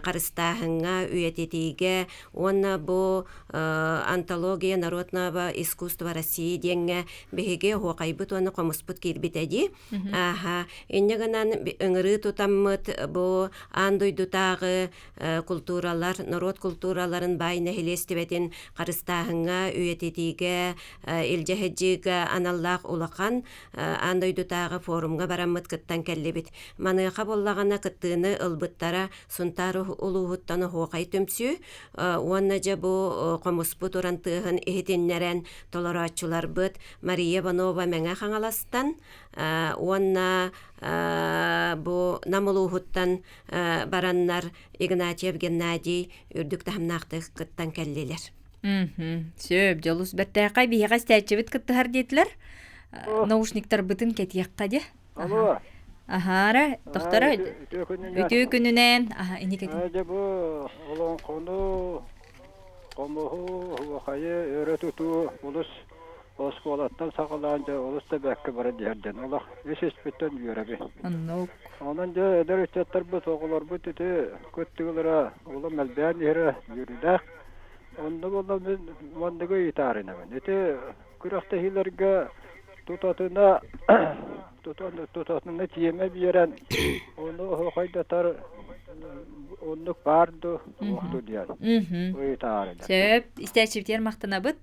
харыстааһыҥҥа, үйэтитиигэ уонна бу антология народного искусства России диэҥҥэ биһиги оһуохайбыт уонна хомуспут киирбитэ дии. Ааха, инньэ гынан ыҥырыы тутаммыт бу аан дойдутааҕы култууралар, норуот култуураларын баай нэһилиэстибэтин харыстааһыҥҥа, үйэтитиигэ, илдьэ сылдьыыга аналлаах улахан аан дойдутааҕы форумҥа бараммыт кыттан кэллибит. Маныаха буоллаҕына кыттыыны ылбыттара Сунтаар улууһуттан оһуохай түмсүү уонна дьэ бу хомуспут уран тыаһын иһитиннэрэн толорооччуларбыт Мария Иванова Мэҥэ Хаҥаластан уонна бу Нам улууһуттан бараннар Игнатьев Геннадий үрдүк таһымнаахтык кыттан кэллилэр. Сөп, дьолус бэртээхэй биһиэхэ истээччибит кыттыһар диэтилэр. Наушниктарбытын кэтиэххэ дии. Алло. Аһаара, тохторо үтүө күнүнэн. Аха, иникэтин. Дьэ бу олоҥхону, хомуһу, оһуохайы өрө тутуу олус оскуолаттан саҕалаан дьэ олус да бэккэ баран иһэрдэн олох ис испиттэн үөрэбин. Оннук. Онон дьэ эдэр ыччаттарбыт, оҕолорбут ити кыттыылара улам элбээн иһэрэ үөрүүлээх. Онно буолла мин манныгы ыйытаарынабын. Ити күрэхтэһиилэргэ тутатына тутатына тиэмэ биэрэн ону оһуохайдатар оннук баар ду суох диэн ыйытаарына. Сөп, истээччибитигэр махтанабыт.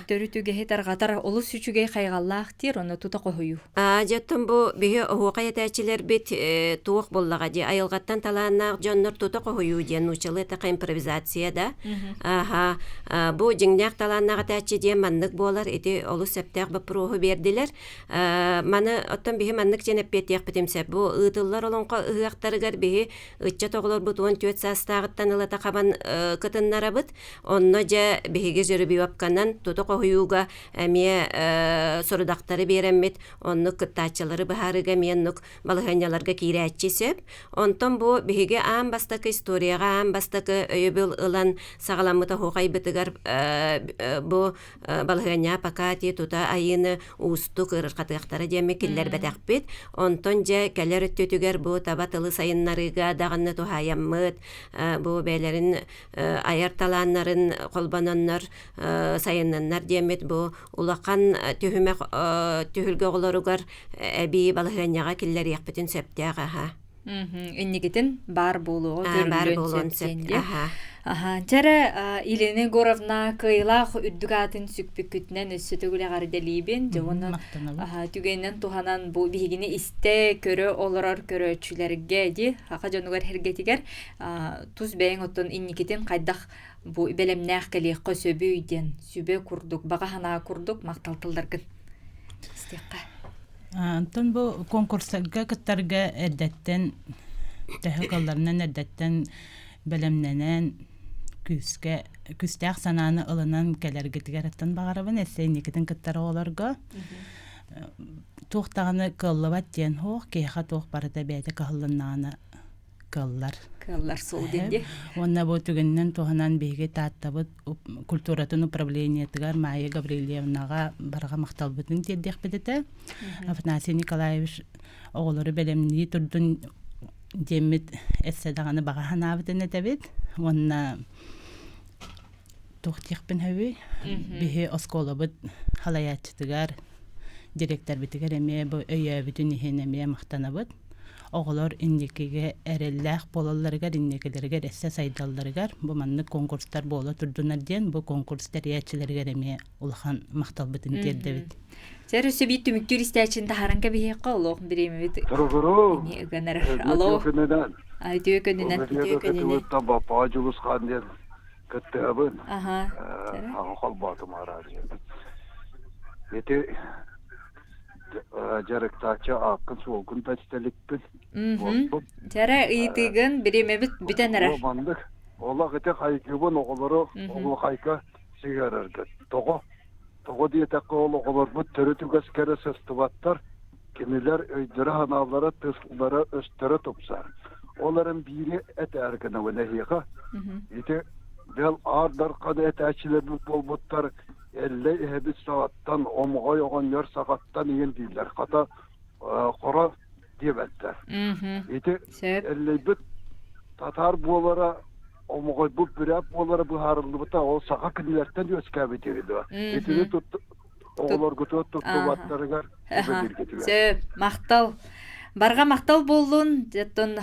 Төрүт үгэһи тарҕатар олус үчүгэй хайҕаллаах диир, ону тута хоһуйуу. Дьоттон бу биһи оһуохай этээччилэрбит туох буоллаҕа дии айылҕаттан талааннаах дьоннор тута хоһуйуу диэн нууччалыы эттэххэ импровизация да. Аха, бу дьиҥнээх талааннаах этээччи диэн маннык буолар ити олус сөптөөх боппуруоһу биэрдилэр. Маны оттон биһи маннык диэн эппиэттиэхпитин сөп. Бу ыытыллар олоҥхо ыһыахтарыгар биһи ыччат оҕолорбут 14 саастааҕыттан ылата хабан кытыннарабыт. Онно дьэ биһиги жеребьевканан тута хоһуйууга эмиэ сорудахтары биэрэммит, оннук кыттааччылары быһаарыыга эмиэ оннук балаһыанньаларга киирээччи сөп. Онтон бу биһиги аан бастакы историяҕа аан бастакы өйөбүл ылан саҕаламмыт оһуохайбытыгар бу балаһыанньа пока ти тута айыыны уустук ыарырҕатыахтара диэмми киллэрбэтэхпит. Онтон дьэ кэлэр өттүтүгэр бу таба тылы сайыннарыыга даҕаны туһаайаммыт, бу бэйэлэрин айар талааннарын холбононнор сайыннаннар диэммит бу улахан түһүмэх түһүлгэ оҕолоругар эбии балаһыанньаҕа киллэриэхпитин сөптөөх аха. Инникитин баар буолуоҕа баар көрүллүөн буолуон сөп сөп диэн дии. Аха. Аха, чэрэ Елена Егоровна кыайыылаах үрдүк аатын сүкпүккүтүнэн өссө төгүл эҕэрдэлиибин. Дьэ уонна Махтанабыт. Түгэнинэн туһанан бу биһигини истэ, көрө олорор көрөөччүлэргэ ди саха дьонугар сэргэтигэр тус бэйэҥ оттон инникитин хайдах бу бэлэмнээх кэлиэххэ сөбүй диэн сүбэ курдук, баҕа санаа курдук махтал тылларгын истиэххэ. Онтон бу конкурсарга кыттарга эрдэттэн төһө кылларынан эрдэттэн бэлэмнэнэн күүскэ күүстээх санааны ылынан кэлэргитигэр аттан баҕарабын эссе инникитин кыттар оҕолорго туох даҕаны кыаллыбат диэн суох киһиэхэ туох барыта бэйэтэ кыһаллыннаҕына кыаллар. Кыаллар суол диэн дии. Уонна бу түгэнинэн туһанан биһиги Тааттабыт культуратын управлениетыгар Майя Гаврильевнаҕа барҕа махталбытын тиэрдиэхпит этэ. Афанасий Николаевич оҕолору бэлэмнии турдун диэммит эссе даҕаны баҕа санаабытын этэбит. Уонна туох диэхпин сөбүй? Биһи оскуолабыт халайааччытыгар, директорбытыгар эмиэ бу өйөөбүтүн иһин эмиэ махтанабыт. Оҕолор инникигэ эрэллээх буолалларыгар, инникилэригэр эссе сайдалларыгар бу маннык конкурстар буола турдунар диэн бу конкурс тэрийээччилэригэр эмиэ улахан махталбытын тиэрдэбит. Сэр өссө биир түмүктүүр истээчин таһааран кэбиһиэххэ олох бириэмэбит Туругуруу. эмиэ ыган эрэр. Алло. Үтүө күнүнэн. Үтүө күнүнэн. Үтүө күнүнэн. Баппаа Дьулусхан диэн кыттыһабын. Аха. Аҕа холбоотум араадьыйаны. Ити дьарыктааччы ааккын-суолгун да истэликпин. Буолбут. Дьэрэ ыйытыыгын бириэмэбит бүтэн эрэр. Маннык олох ити хайгыбын оҕолору оһуохайга сыһыарарга. Тоҕо? Тоҕо диэтэххэ ол оҕолорбут төрүт үгэскэрэ сыстыбаттар, кинилэр өйдөрө-санаалара, тыллара, өстөрө тупсар. Ол эрэн биири этээр гынабын эһиэхэ. Ити бэл аар дархан этээччилэрбит буолбуттар Эллэй эһэбит саҕаттан, Омоҕой оҕонньор саҕаттан иһин дииллэр. Хата хоро диэбэттэр. Ити Эллэйбит татаар буолара, Омоҕойбут бүрээт буолара быһаарыллыбыта ол саха кинилэртэн үөскээбит үһү дуо? Итини оҕолоргутугар туттубаттарыгар сүбэлииргитигэр. Сөп, махтал. Барҕа махтал буоллун, оттон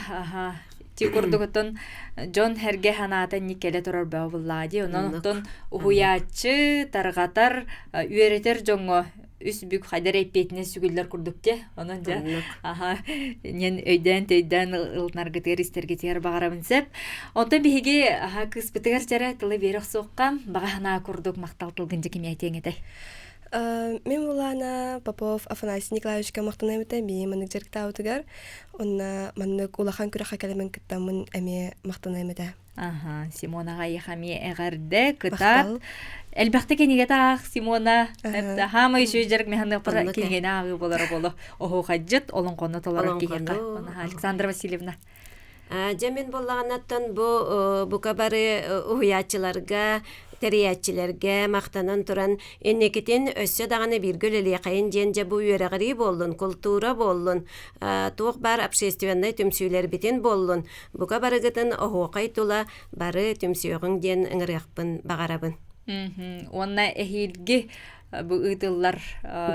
ти курдук оттон дьон сэргэ санаата инник кэлэ турар бөҕө буллаа дии. Онон оттон уһуйааччы, тарҕатар, үөрэтэр дьоҥҥо үс бүк хайдар эппиэтинэс сүгүллэр курдук дии. Онон дьэ аха ньэн өйдөөн-төйдөөн ылынаргытыгар истэргитигэр баҕарабын сөп. Онтон биһиги аха кыыспытыгар чэрэ тылы биэрэ охсуохха баҕа санаа курдук махтал тылгын дьэ кимиэтиэҥ этэй? Мин булаана Попов Афанасий Николаевичка махтаныам этэ бии маннык дьарыктаабытыгар уонна маннык улахан күрэххэ кэлэмин кыттаммын эмиэ махтаныам этэ. Аха, Симонаҕа эйиэхэ эҕэрдэ, кытаат. Элбэхтэ кинигэ таах Симона. Хаама үчүгэй дьарык механыаппара кинигэни ааҕыы болара боло. Оһуохайдьыт олоҥхону толорор киһиэхэ. Александра Васильевна. Дьэ мин буоллаҕынаттан бу бука бары уһуйааччыларга, тэрийээччилэргэ махтанан туран инникитин өссө даҕаны бииргэ үлэлиэхэйин диэн дьэ бу үөрэҕирии буоллун, култуура буоллун, туох баар общественнай түмсүүлэрбитин буоллун, бука барыгытын оһуохай тула бары түмсүөҕүҥ диэн ыҥырыахпын баҕарабын. Уонна эһиилги бу ыытыллар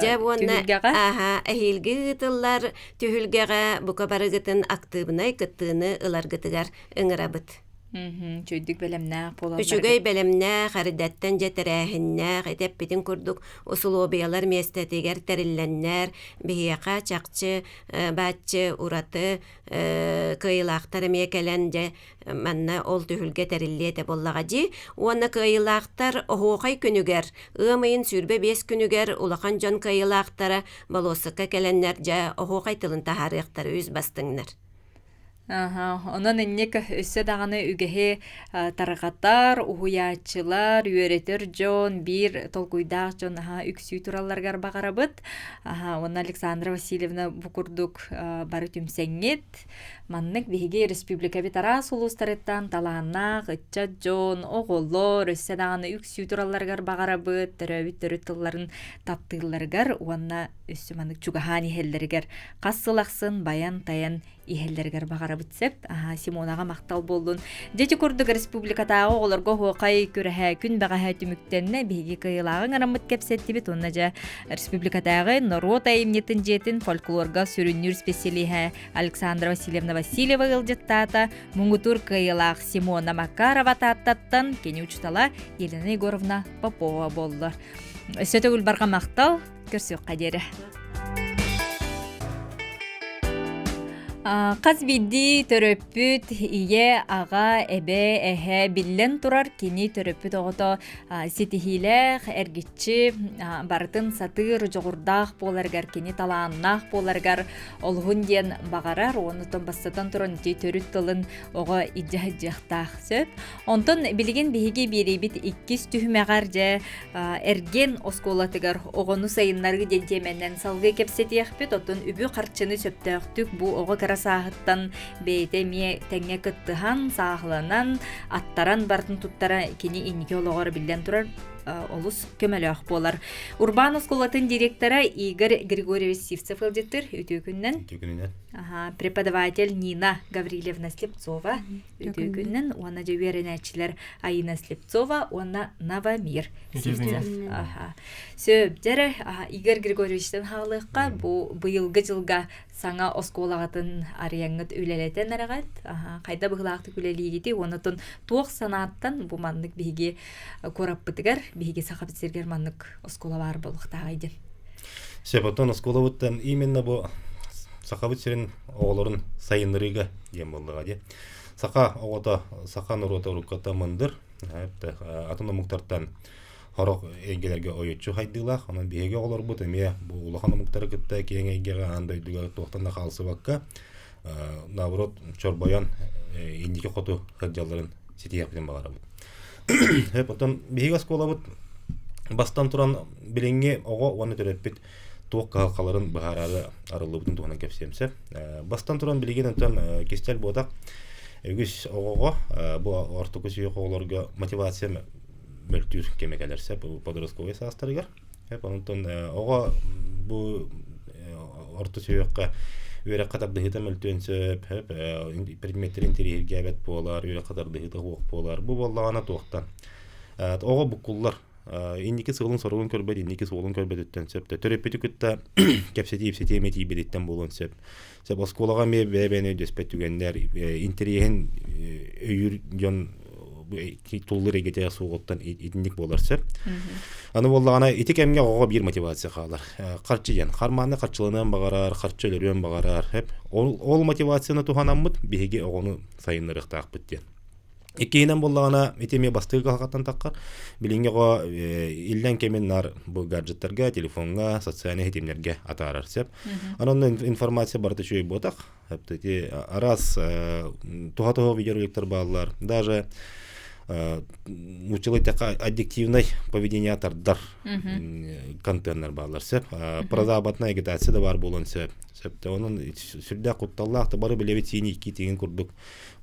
Дьэ уонна түһүлгэҕэ аха эһиилги ыытыллар түһүлгэҕэ бука барыгытын актыыбынай кыттыыны ыларгытыгар ыҥырабыт. Үчүгэйдик бэлэмнээх буолалларыгар. Үчүгэй бэлэмнээх, эрдэттэн дьэ тэрээһиннээх, ити эппитин курдук усулуобуйалар миэстэтигэр тэриллэннэр, биһиэхэ чахчы бааччы ураты кыайыылаахтар эмиэ кэлэн дьэ манна ол түһүлгэ тэриллиэ этэ буоллаҕа дии. Уонна кыайыылаахтар оһуохай күнүгэр, ыам ыйын 25 күнүгэр улахан дьон кыайыылаахтара болуоссакка кэлэннэр дьэ оһуохай тылын таһаарыахтара үс бастыҥнар. Аха, онон инник өссө даҕаны үгэһи тарҕатар, уһуйааччылар, үөрэтэр дьон, биир толкуйдаах дьон аһа үксүү туралларыгар баҕарабыт. Аха, уонна Александра Васильевна бу курдук бары түмсэҥҥит, Маннык биһиги республикабыт араас улуустарыттан талааннаах ыччат дьон, оҕолор өссө даҕаны үксүү туралларыгар баҕарабыт, төрөөбүт төрүт тылларын таптыылларыгар уонна өссө маннык чугаһаан иһэллэригэр хас сыл ахсын байан-тайан иһэллэригэр баҕарабыт сөп. Аһаа, Симонаҕа махтал буоллун. Дьэ ити курдук республикатааҕы оҕолорго оһуохай күрэһэ күн бэҕэһээ түмүктэннэ. Биһиги кыайыылааҕын араммыт кэпсэттибит уонна дьэ республикатааҕы норуот айымньытын дьиэтин фольклорга сүрүннүүр специалиһэ Александра Васильевна Васильева ыалдьыттаата, муҥутуур кыайыылаах Симона Макарова Тааттаттан кини учуутала Елена Егоровна Попова буолла. Өссө төгүл барҕа махтал, көрсүөххэ диэри. Хас биирдии төрөппүт ийэ, аҕа, эбэ, эһэ биллэн турар кини төрөппүт оҕото ситиһиилээх, эргиччи барытын сатыыр, дьоҕурдаах буоларыгар, кини талааннаах буоларыгар олуһун диэн баҕарар уонна бастатан туран ити төрүт тылын оҕо илдьэ сылдьыахтаах сөп. Онтон билигин биһиги биэриибит иккис түһүмэҕэр дьэ эргин оскуолатыгар оҕону сайыннарыы диэн тиэмэнэн салгыы кэпсэтиэхпит. Оттон үбү-харчыны сөптөөхтүк бу оҕо кыра сааһыттан бэйэтэ эмиэ тэҥҥэ кыттыһан, сааһыланан, аттаран барытын туттара кини инники олоҕор биллэн турар олус көмөлөөх буолар. Урбаан оскуолатын директора Игорь Григорьевич Сивцев ыалдьыттыр. Үтүө күннэн. Үтүө күнүнэн. Аха, преподаватель Нина Гаврильевна Слепцова. Үтүө күннэн. Уонна дьэ үөрэнээччилэр Аина Слепцова уонна Новомир Сивцев. Аха. Сөп, дьэрэ, Игорь Григорьевичтан хаалыахха бу быйылгы дьылга саҥа оскуолаҕытын арыйаҥҥыт үлэлэтэн эрэҕит хайда быһыылаахтык үлэлиигитий уонна туох санааттан бу маннык биһиги куораппытыгар биһиги Сахабыт сиригэр маннык оскуола баар буолуохтааҕый диэн Сөп, оттон оскуолабыттан именно бу Сахабыт сирин оҕолорун сайыннарыыга диэн буоллаҕа дии. Саха оҕото, саха норуота урукката мындыр, атын омуктартан Сорох эйгэлэргэ ойуччу хайдыылаах. Онон биһиги оҕолорбут эмиэ бу улахан омуктары кытта киэҥ эйгэҕэ аан дойдуга туохтан да хаалсыбакка, наоборот, чорбойон инники хоту сылдьалларын ситиһиэхпитин баҕарабыт. Оттон биһиги оскуолабыт бастан туран билиҥҥи оҕо уонна төрөппүт туох кыһалҕаларын быһаарары арыллыбытын туһунан кэпсиэм сөп. Бастан туран билигин онтон кистэл буотах үгүс оҕоҕо бу ортоку сүһүөх оҕолорго мотивация мөлтүүр кэмэ кэлэр сөп подростковай саастарыгар сөп онтон оҕо бу орто сүһүөххэ үөрэххэ тардыһыыта мөлтүөн сөп сөп предметтэрин интэриэһиргээбэт буолар үөрэххэ тардыһыыта суох буолар бу буоллаҕына туохтан оҕо буккуллар инники сыалын-соругун көрбөт инники суолун көрбөтүттэн сөп төрөппүтү кытта кэпсэтии-ипсэтии эмиэ тиийбэтиттэн буолуон сөп сөп оскуолаҕа эмиэ бэйэ-бэйэни өйдөспөт түгэннэр интэриэһин өйүүр дьон туллар эйгэтэ суоҕуттан итинник буолар сөп. Аны буоллаҕына ити кэмҥэ оҕоҕо биир мотивация хаалар. Харчы диэн. Хармааны харчыланыан баҕарар, харчы өлөрүөн баҕарар. Ол, ол мотивацияны туһанаммыт биһиги оҕону сайыннарыахтаахпыт диэн. Иккиһинэн буоллаҕына, ити эмиэ бастакы кыһалҕаттан таххар. Билиҥҥи оҕо иллэҥ кэмин наар бу гаджеттарга, телефоҥҥа, социальнай ситимнэргэ атаарар сөп. Онон информация барыта үчүгэй буотах. Ити араас туһа-туһа видеороликтар бааллар. Даже нууччалыы эттэххэ аддиктивнай поведение тардар контеннар бааллар сөп. Прозападная агитация да баар буолуон сөп. Сөп. Онон сүрдээх кутталлаах да бары билэбит сиини икки тигин курдук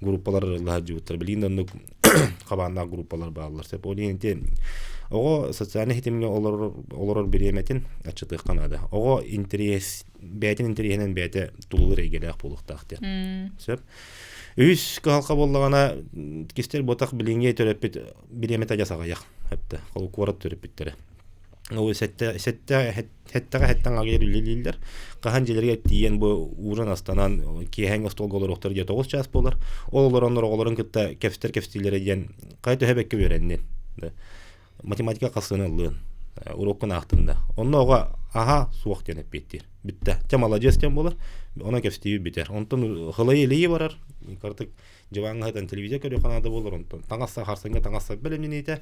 группалар арылла сылдьыбыттар. Билигин да оннук хабааннаах группалар бааллар. Сөп. Ол иһин ити оҕо социальнай ситимҥэ олорор олорор бириэмэтин аччатыахха наада. Оҕо интэриэс бэйэтин интэриэһинэн бэйэтэ тулулар эйгэлээх буолуохтаах диэн. Сөп. Үһүс кыһалҕа буоллаҕына кистэл буотах билиҥҥи төрөппүт бириэмэтэ адьас аҕыйах. Эптэ. Ол куорат төрөппүттэрэ. Ол сэттэ сэттэ сэттэҕэ сэттэн аҕыйар үлэлииллэр. Хаһан дьиэлэригэр тиийэн бу ууран астанан киэһээҥҥи остуолга олоруохтара дьэ 9 чаас буолар. Ол олороннор оҕолорун кытта кэпсэтэр кэпсэтиилэрэ диэн хайа төһө бэккэ үөрэннин. Математика хасыны ыллыын. Уроккун аахтын да. Онно оҕо аһа суох диэн эппиэттиир. Бүттэ. Чэ маладьыас диэн буолар. Онон кэпсэтии бүтэр. Онтон хылайы илии барар. Картык дьыбааҥҥа сытан телевизор көрүөххэ наада буолар. Онтон таҥас харсыҥҥа таҥас бэлэмниниитэ.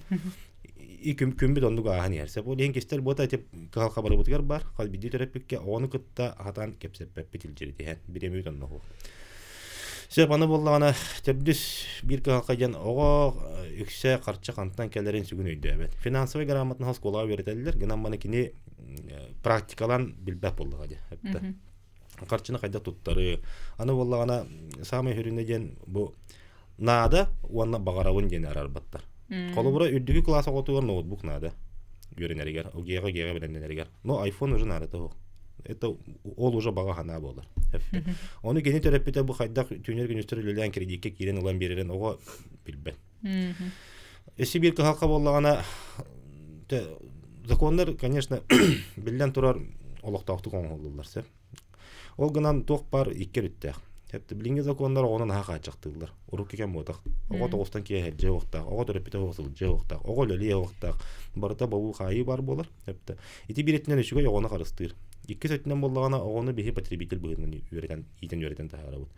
И күммүт оннук ааһан иһэр. Сөп. Ол иһин кистэл буота ити кыһалҕа барыбытыгар бар. Хас биирдии төрөппүккэ оҕону кытта хатаан кэпсэппэппит илдьиритиһэн. Бириэмэбит онно суох. Сөп, аны буоллаҕына төрдүс биир кыһалҕа диэн оҕо үксэ харчы хантан кэлэрин сүгүн өйдөөбөт. Финансовай грамотнаһы оскуолаҕа үөрэтэллэр, гынан маны кини практикалаан билбэт буоллаҕа дии. Харчыны хайдах туттары. Аны буоллаҕына саамай сүрүнэ диэн бу наада уонна баҕарабын диэни араарбаттар. Холобура, үрдүкү кылаас оҕотугар ноутбук наада үөрэнэригэр, ГЭ-ҕэ ГЭ-ҕэ бэлэмнэнэригэр. Но iPhone уже наада того. Это ол уже баҕа санаа буолар. Ону кини төрөппүтэ бу хайдах түүнэр күнүстэр үлэлээн кредиккэ киирэн ылан биэрэрин оҕо билбэт. Өссө биир кыһалҕа буоллаҕына, законнар, конечно, биллэн турар олохтоохтук оҥоһуллаллар сөп. Ол гынан туох баар икки өрүттээх. Билиҥҥи законнар оҕону наһаа хааччахтыыллар. Урукку кэм буотах. Оҕо тоҕустан киэһэ дьиэ уохтаах, оҕо төрөппүтэ суох сылдьыа уохтаах, оҕо үлэлиэ уохтаах. Барыта бобуу-хаайыы баар буолар. Ити биир өттүнэн үчүгэй оҕону харыстыыр. Иккис өттүнэн буоллаҕына оҕону биһи потребитель быһыытынан үөрэтэн, иитэн үөрэтэн таһаарабыт.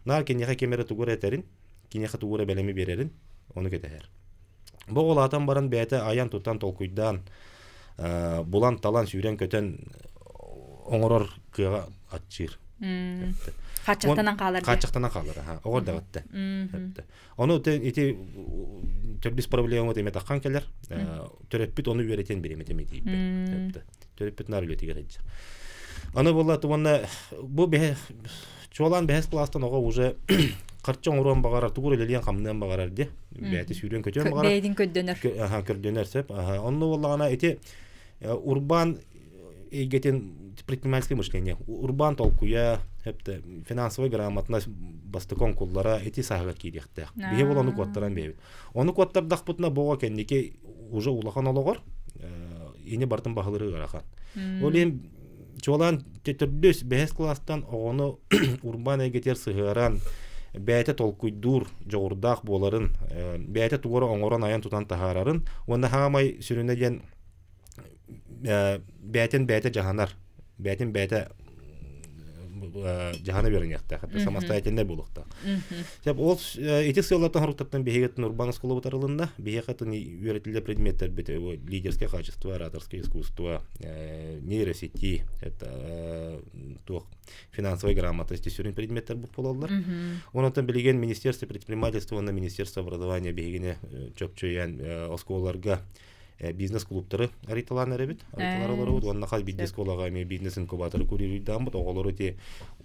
Наар киниэхэ ким эрэ тугу эрэ этэрин, киниэхэ тугу эрэ бэлэми биэрэрин, ону кэтэһэр. Бу оҕолоотон баран бэйэтэ айан-тутан, толкуйдаан, булан-талан, сүүрэн-көтөн оҥорор кыаҕа аччыыр. Хааччахтанан хаалар. Хааччахтанан хаалар, аха. Оҕо эрдэҕиттэн. Ону ити төрдүс проблема эмэ таххан кэлэр. Төрөппүт ону үөрэтэн бириэмэтэ тиийбэт. Төрөппүт наар үлэтигэр сылдьар. Аны буолла уонна бу бэһэ чуолаан бэһэс кылаастан оҕо уже харчы оҥоруон баҕарар, тугу үлэлиэн-хамныан баҕарар дии. Бэйэтэ сүүрүөн-көтүөн баҕарар. Бэйэтин көрдөнөр. Аха, көрдөнөр сөп. Аха, онно буоллаҕына ити урбаан эйгэтин предпринимательское мышление, урбаан толкуйа, эптэ финансовый грамотность бастакы оҥкуллара ити сааһыгар киириэхтээх. Биһи ол ону куоттаран бэйэбит. Ону куоттардахпытына бу оҕо кэнники уже улахан олоҕор ини барытын баһылыры ыарахан. Ол иһин чуолаан төрдүс, бэһис кылаастан оҕону урбаан эйгэтигэр сыһыаран, бэйэтэ толкуйдуур дьоҕурдаах буоларын, бэйэтэ тугу эрэ оҥорон айан тутан таһаарарын уонна хаамай сүрүнэ диэн бэйэтин бэйэтэ дьаһанар, бэйэтин бэйэтэ дьаһана үөрэниэхтээх, самостоятельнай буолуохтаах. Сөп, ол ити сыаллартан хоруктартан биһиги урбаан оскуолабыт арылынна. Биһиэхэ үөрэтиллэр предметтэрбит лидерское качество, ораторское искусство, нейросети, это туох финансовая грамотность сүрүн предметтэр буолаллар. Онон билигин Министерство предпринимательства уонна Министерство образования биһигини чопчуйан оскуолаларга бизнес-клубтары арыйталаан эрэбит. Арыйталар олоробут. Уонна хас биирдии оскуолаҕа эмиэ бизнес-инкубаторы курируйдааммыт. Оҕолору ити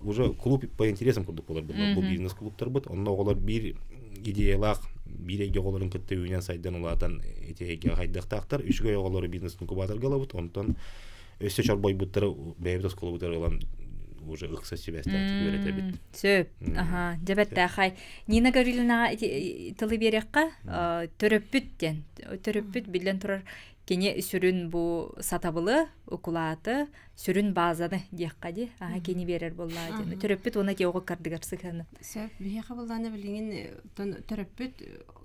уже клуб по интересам курдук буолар бу бизнес-клубтарбыт. Онно оҕолор биир идеялаах биир эйгэ оҕолорун кытта үүнэн сайдан улаатан ити эйгэҕэ хайдахтаахтар. Үчүгэй оҕолору бизнес-инкубаторга ылабыт. Онтон өссө чорбойбуттары бэйэбит оскуолабытыгар ылан уже ыкса сибээстээхтик үөрэтэбит. Сөп. Аха, дьэ бэртээхэй. Нина Гавриловнаҕа ити тылы биэриэххэ, төрөппүт диэн. Төрөппүт биллэн турар кини сүрүн бу сатабылы, укулааты, сүрүн базаны диэххэ дии. Аха, кини биэрэр буоллаа диэн. Төрөппүт уонна ти оҕо кардыгар сыһыаны. Сөп. Биһиэхэ буоллаҕына билигин төрөппүт.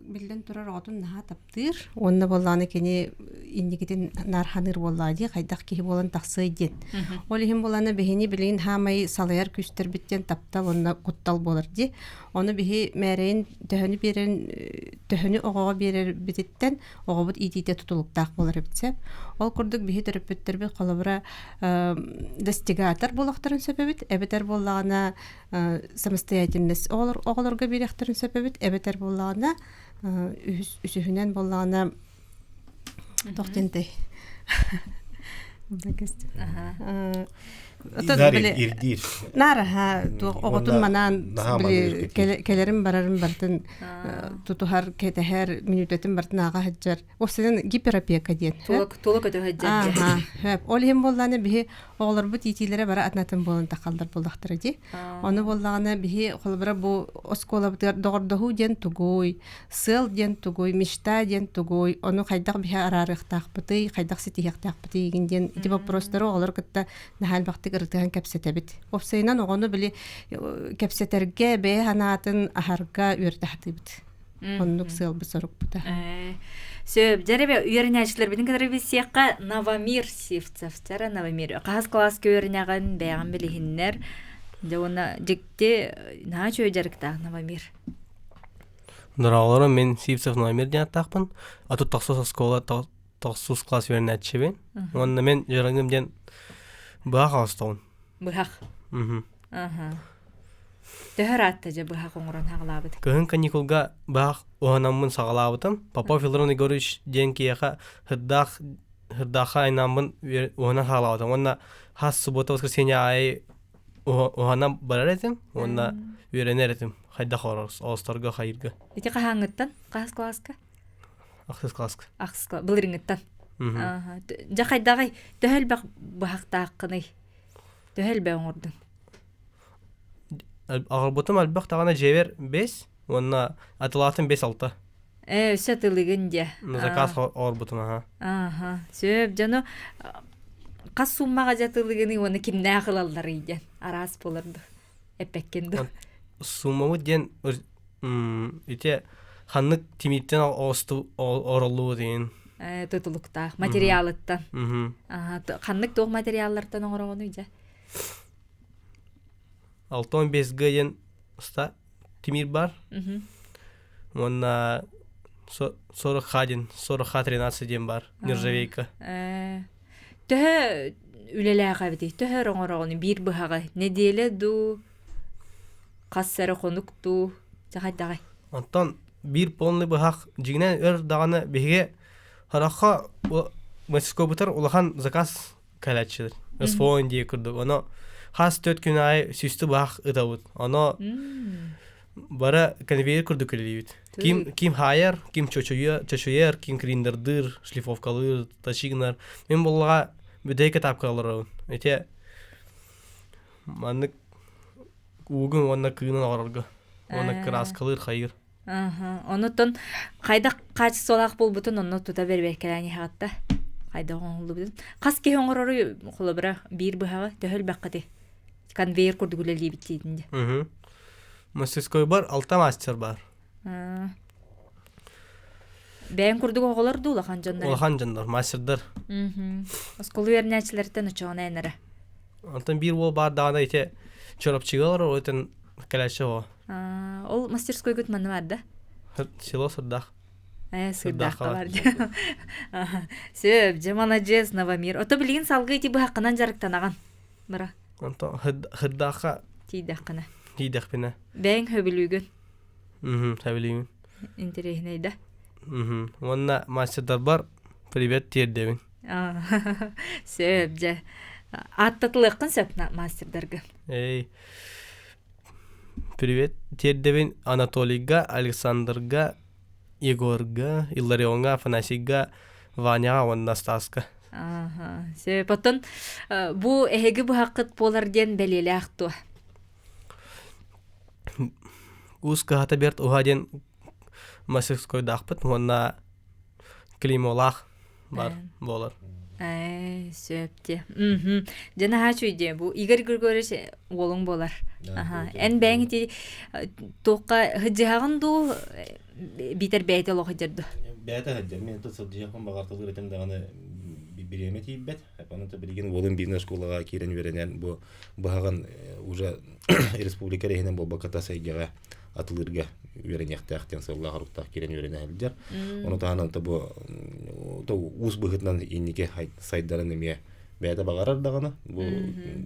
биллэн турар оҕотун наһаа таптыыр уонна буоллаҕына кини инникитин наар ханыыр буоллаҕа дии хайдах киһи буолан тахсыай диэн. Ол иһин буоллаҕына биһини билигин хаамай салайар күүстэрбит диэн таптал уонна куттал буолар дии. Ону биһи мээрэйин төһөнү биэрэн төһөнү оҕоҕо биэрэрбититтэн оҕобут иитиитэ тутулуктаах буолар эбит сөп. Ол курдук биһи төрөппүттэрбит холобура достигатор буолуохтарын сөп эбит эбэтэр буоллаҕына самостоятельность оҕолорго биэриэхтэрин сөп эбит эбэтэр буоллаҕына үсүһүнэн буоллаҕына туох диэнтэй ирдиир наараха туох оҕотун манаан били кэлэрин барарын барытын тутуһар кэтэһэр мүнүүтэтин барытын ааҕа сылдьар уопсайынан гиперопека диэн тула көтө сылдьар ол иһин буоллаҕына биһи оҕолорбут иитиилэрэ бары атын-атын буолан тахаллар буоллахтара дии. Ону буоллаҕына биһи холобура бу оскуолабытыгар доҕордоһуу диэн тугуй, сыал диэн тугуй, мечта диэн тугуй, ону хайдах биһи араарыахтаахпытый, хайдах ситиһиэхтээхпитий игин диэн ити боппуруостары оҕолор кытта наһаа элбэхтик ырытыһан кэпсэтэбит. Уопсайынан оҕону били кэпсэтэргэ, бэйэ санаатын аһарга үөрэтэ сатыыбыт. Оннук сыалбыт сорукпута. Сөп, дьэребе үөрэнээччилэрбитин кытары билсиэххэ Новомир Сивцев, дьара Новомир. Хаһыс класска үөрэнэҕин, бэйэҕин билиһиннэр. Дьэ уонна дьикти наһаа үчүгэй дьарыктаах Новомир. Дороолору мен Сивцев Новомир диэн аттаахпын. Атут тохсус оскуола тохсус класс үөрэнээччибин. Уонна мен дьарыгым диэн быһах оҥостоҕун. Быһах. Аха. Төһө ыраатта дьэ быһах оҥорон хаҕалаабыт? Кыһын каникулга быһах уһанаммын саҕалаабытым. Попов Илларон Егорович диэн киһиэхэ хырдаах хырдаахха айнааммын уһанан хаалаабытым. Уонна хас суббота воскресенье аайы уһанан барар этим уонна үөрэнэр этим. Хайдах оҕосторго хайырга. Ити хаһааҥҥыттан? Хаһыс класска? Ахсыс класска. Ахсыс класс. Былырыҥҥыттан. Дьэ хайдаҕый? Төһө элбэх быһахтааххыный? Төһө элбэх оҥордуҥ? Аҕалбытым элбэх даҕаны дьиэбэр бэс уонна атылаатым бэс алта. Ээ, өссө атылыгын дьэ. Заказ оҥорбутум аха. Аха. Сөп, дьону хас суммаҕа дьэ атылыгыный уонна кимнээх ылалларый диэн араас буолар ду эппэккин ду. Суммабыт диэн ити ханнык тимиртэн ороллубут диэн. Тутулуктаах материалыттан. Ханнык туох материаллартан оҥороҕунуй дьэ? Алтон бес г диэн ста тимир бар. Уонна 40Х диэн 40Х 13 диэн бар нержавейка. Төһө үлэлээх эбитий? Төһө оҥороҕун биир быһаҕы? Нэдиэлэ дуу, хас эрэ хонук дуу, чахайдаҕай? Онтон биир полный быһах дьиҥинэн өр даҕаны биһиги харахха мастерскойбутар улахан заказ кэлээччилэр. СФО дии курдук. Оно хас төрт күн аайы сүүстүү баах ытабыт. Оно бара конвейер курдук үлэлиибит. Ким ким хаайар, ким чочуйар, ким гриндердыыр, шлифовкалыыр, тачигнар. Мин буоллаҕа бүтэй кытаапка олоробун. Ити маннык уугун уонна кыынын оҕорорго. Уонна кырааскалыыр хайыыр. Онутун хайдах хаачыстыбалаах буолбутун онно тута бэрбээккэлээн иһэҕитта. Хайдах оҥоһуллубутун. Хас киһи оҥорору холобура биир быһаҕы төһө элбэххитий? Конвейер курдук үлэлиибит диэтин дии. Мастерскойбар алта мастер бар. Бэйэҥ курдук оҕолор дуу улахан дьоннор? Улахан дьоннор, мастердар. Оскуола үөрэнээччилэриттэн оччоҕуна эн эрэ. Онтон биир уол баар даҕаны ити Чурапчыга олорор, ойтон кэлээччи оҕо. Ол мастерскойгут манна бар да? Село Сырдах. Сырдахха бар. Сөп, дьэ маладьыас, Новомир. Ото билигин салгыы ити быһаххынан дьарыктанаҕын. Бара. Онтон Хырдаахха тиийдэххинэ. Тиийдэхпинэ. Бэйэҥ хөбүлүүгүн. Сөбүлүүбүн. Интэриэһинэй да? Уонна мастердарбар привет тиэрдэбин. Сөп, дьэ. Ааттатылыаххын сөп мастердарга. Эй. Привет тиэрдэбин Анатолийга, Александрга, Егорга, Илларионҥа, Афанасийга, Ваняҕа уонна Стаска. Сөп. Оттон бу эһиги быһаххыт буолар диэн бэлиэлээх туо? Уус кыһата бэрт уһа диэн мастерскойдаахпыт уонна клеймолаах бар буолар. Ээ, сөп дии. Мгм. Дьэ наһаа үчүгэй дии. Бу Игорь Григорьевич уолуҥ буолар. Аха. Эн бэйэҥ ити туохха сылдьыһаҕын дуу, биитэр бэйэтэ олох сылдьар дуу? Бэйэтэ сылдьар. Мин это сылдьыһыахпын баҕартылыыр этим даҕаны бириэмэ тиийбэт. Ону билигин уолум бизнес школаҕа киирэн үөрэнэн бу быһаҕын уже республика иһинэн буолбакка тас эйгэҕэ атылыырга үөрэниэхтээх диэн сыаллаах оруктаах киирэн үөрэнэ сылдьар. Ону таһынан бу уус быһыытынан инники сайдарын эмиэ бэйэтэ баҕарар даҕаны бу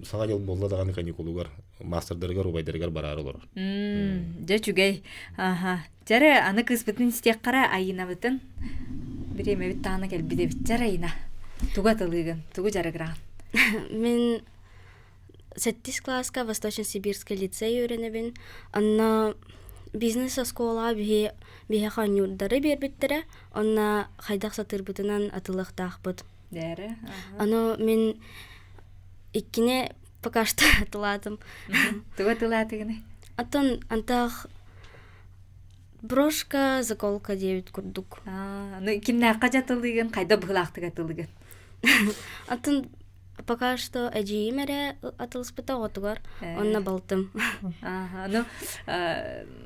саҥа дьыл буолла даҕаны каникулугар маастардарыгар убайдарыгар бараары олорор. Дьэ үчүгэй. Аха. Чэрэ аны кыыспытын истиэххэ Айыынабытын бириэмэбит таана кэлбит эбит. Чэр Айына. Тугу атылыыгын? Тугу дьарыгыраҕын? Мин Сэттис кылааска Восточно-Сибирский лицей үөрэнэбин. Онно бизнес-оскуолаҕа биһи биһиэхэ оонньуурдары биэрбиттэрэ. Онно хайдах сатыырбытынан атылыахтаахпыт. Дээрэ. Ону мин иккини пока что атылаатым. Тугу атылаатыгыный? Оттон антах брошка, заколка диэбит курдук. Ну кимнээххэ дьатылыыгын, хайда быһыылаахтык атылыгын? Атын Пока что эдьиийим эрэ атылыспыта оҕотугар, онно балтым. Ну,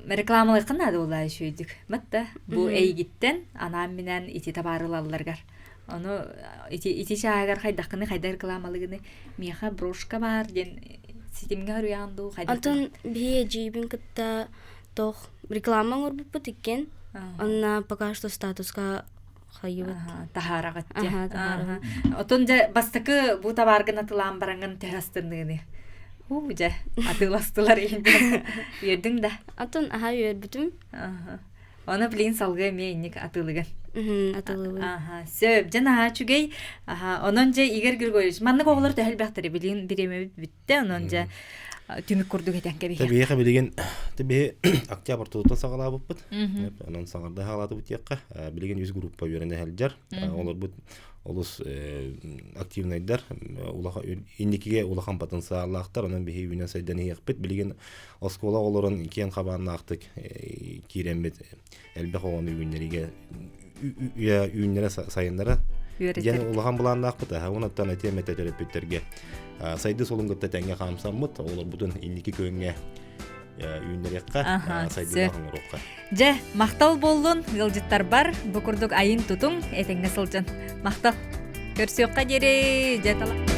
рекламалыаххын наада буоллаа үчүгэйдик. Матта бу эйигиттэн анаан-минээн ити табаары ылалларгар. Ону ити ити чааһыгар хайдаххыны хайда рекламалыгыны миэхэ брошка баар диэн ситимҥэ хоруйаҕын дуу хайдах Антон биһи эдьиийбин кытта туох реклама оҥорбуппут иккиэн. Онно пока что статуска хайыбыт. Таһаараҕыт дьэ. Отон дьэ бастакы бу табааргын атылаан бараҥын төһө астынныыны? Уу дьэ атыыластылар үөрдүҥ да? Атын аха үөрбүтүм. Оны билигин салгыы эмиэ инник атыылыгын. Атыылыбын. Аха, сөп. Дьэ наһаа үчүгэй. Аха, онон дьэ Игорь Григорьевич, маннык оҕолор төһө элбэхтэри билигин бириэмэбит бүттэ. Онон дьэ түмүк курдук этэн кэбиһиэх. Тэбиэхэ билигин тэбиһи октябрь тутуттан саҕалаабыппыт. Онон саҥарда хаалаатыбыт диэххэ. Билигин үс группа үөрэнэ сылдьар. Олорбут олус активнайдар, инникигэ улахан потенциаллаахтар. Онон биһи үүнэн сайдан иһиэхпит. Билигин оскуола оҕолорун киэҥ хабааннаахтык киирэммит элбэх оҕону үүннэригэ үүннэрэ сайыннара диэн улахан былааннаахпыт. Онуттан этиэм этэ төрөппүттэргэ сайды солун кытта тэҥҥэ хаамсаммыт, оҕолорбутун инники күөҥҥэ үүннэриэххэ, сайдыылаах оҥоруохха. Дьэ, махтал буоллун, ыалдьыттарбар бу курдук айын тутуҥ, этэҥҥэ сылдьын. Махтал. Көрсүөххэ диэри, дьэ тала.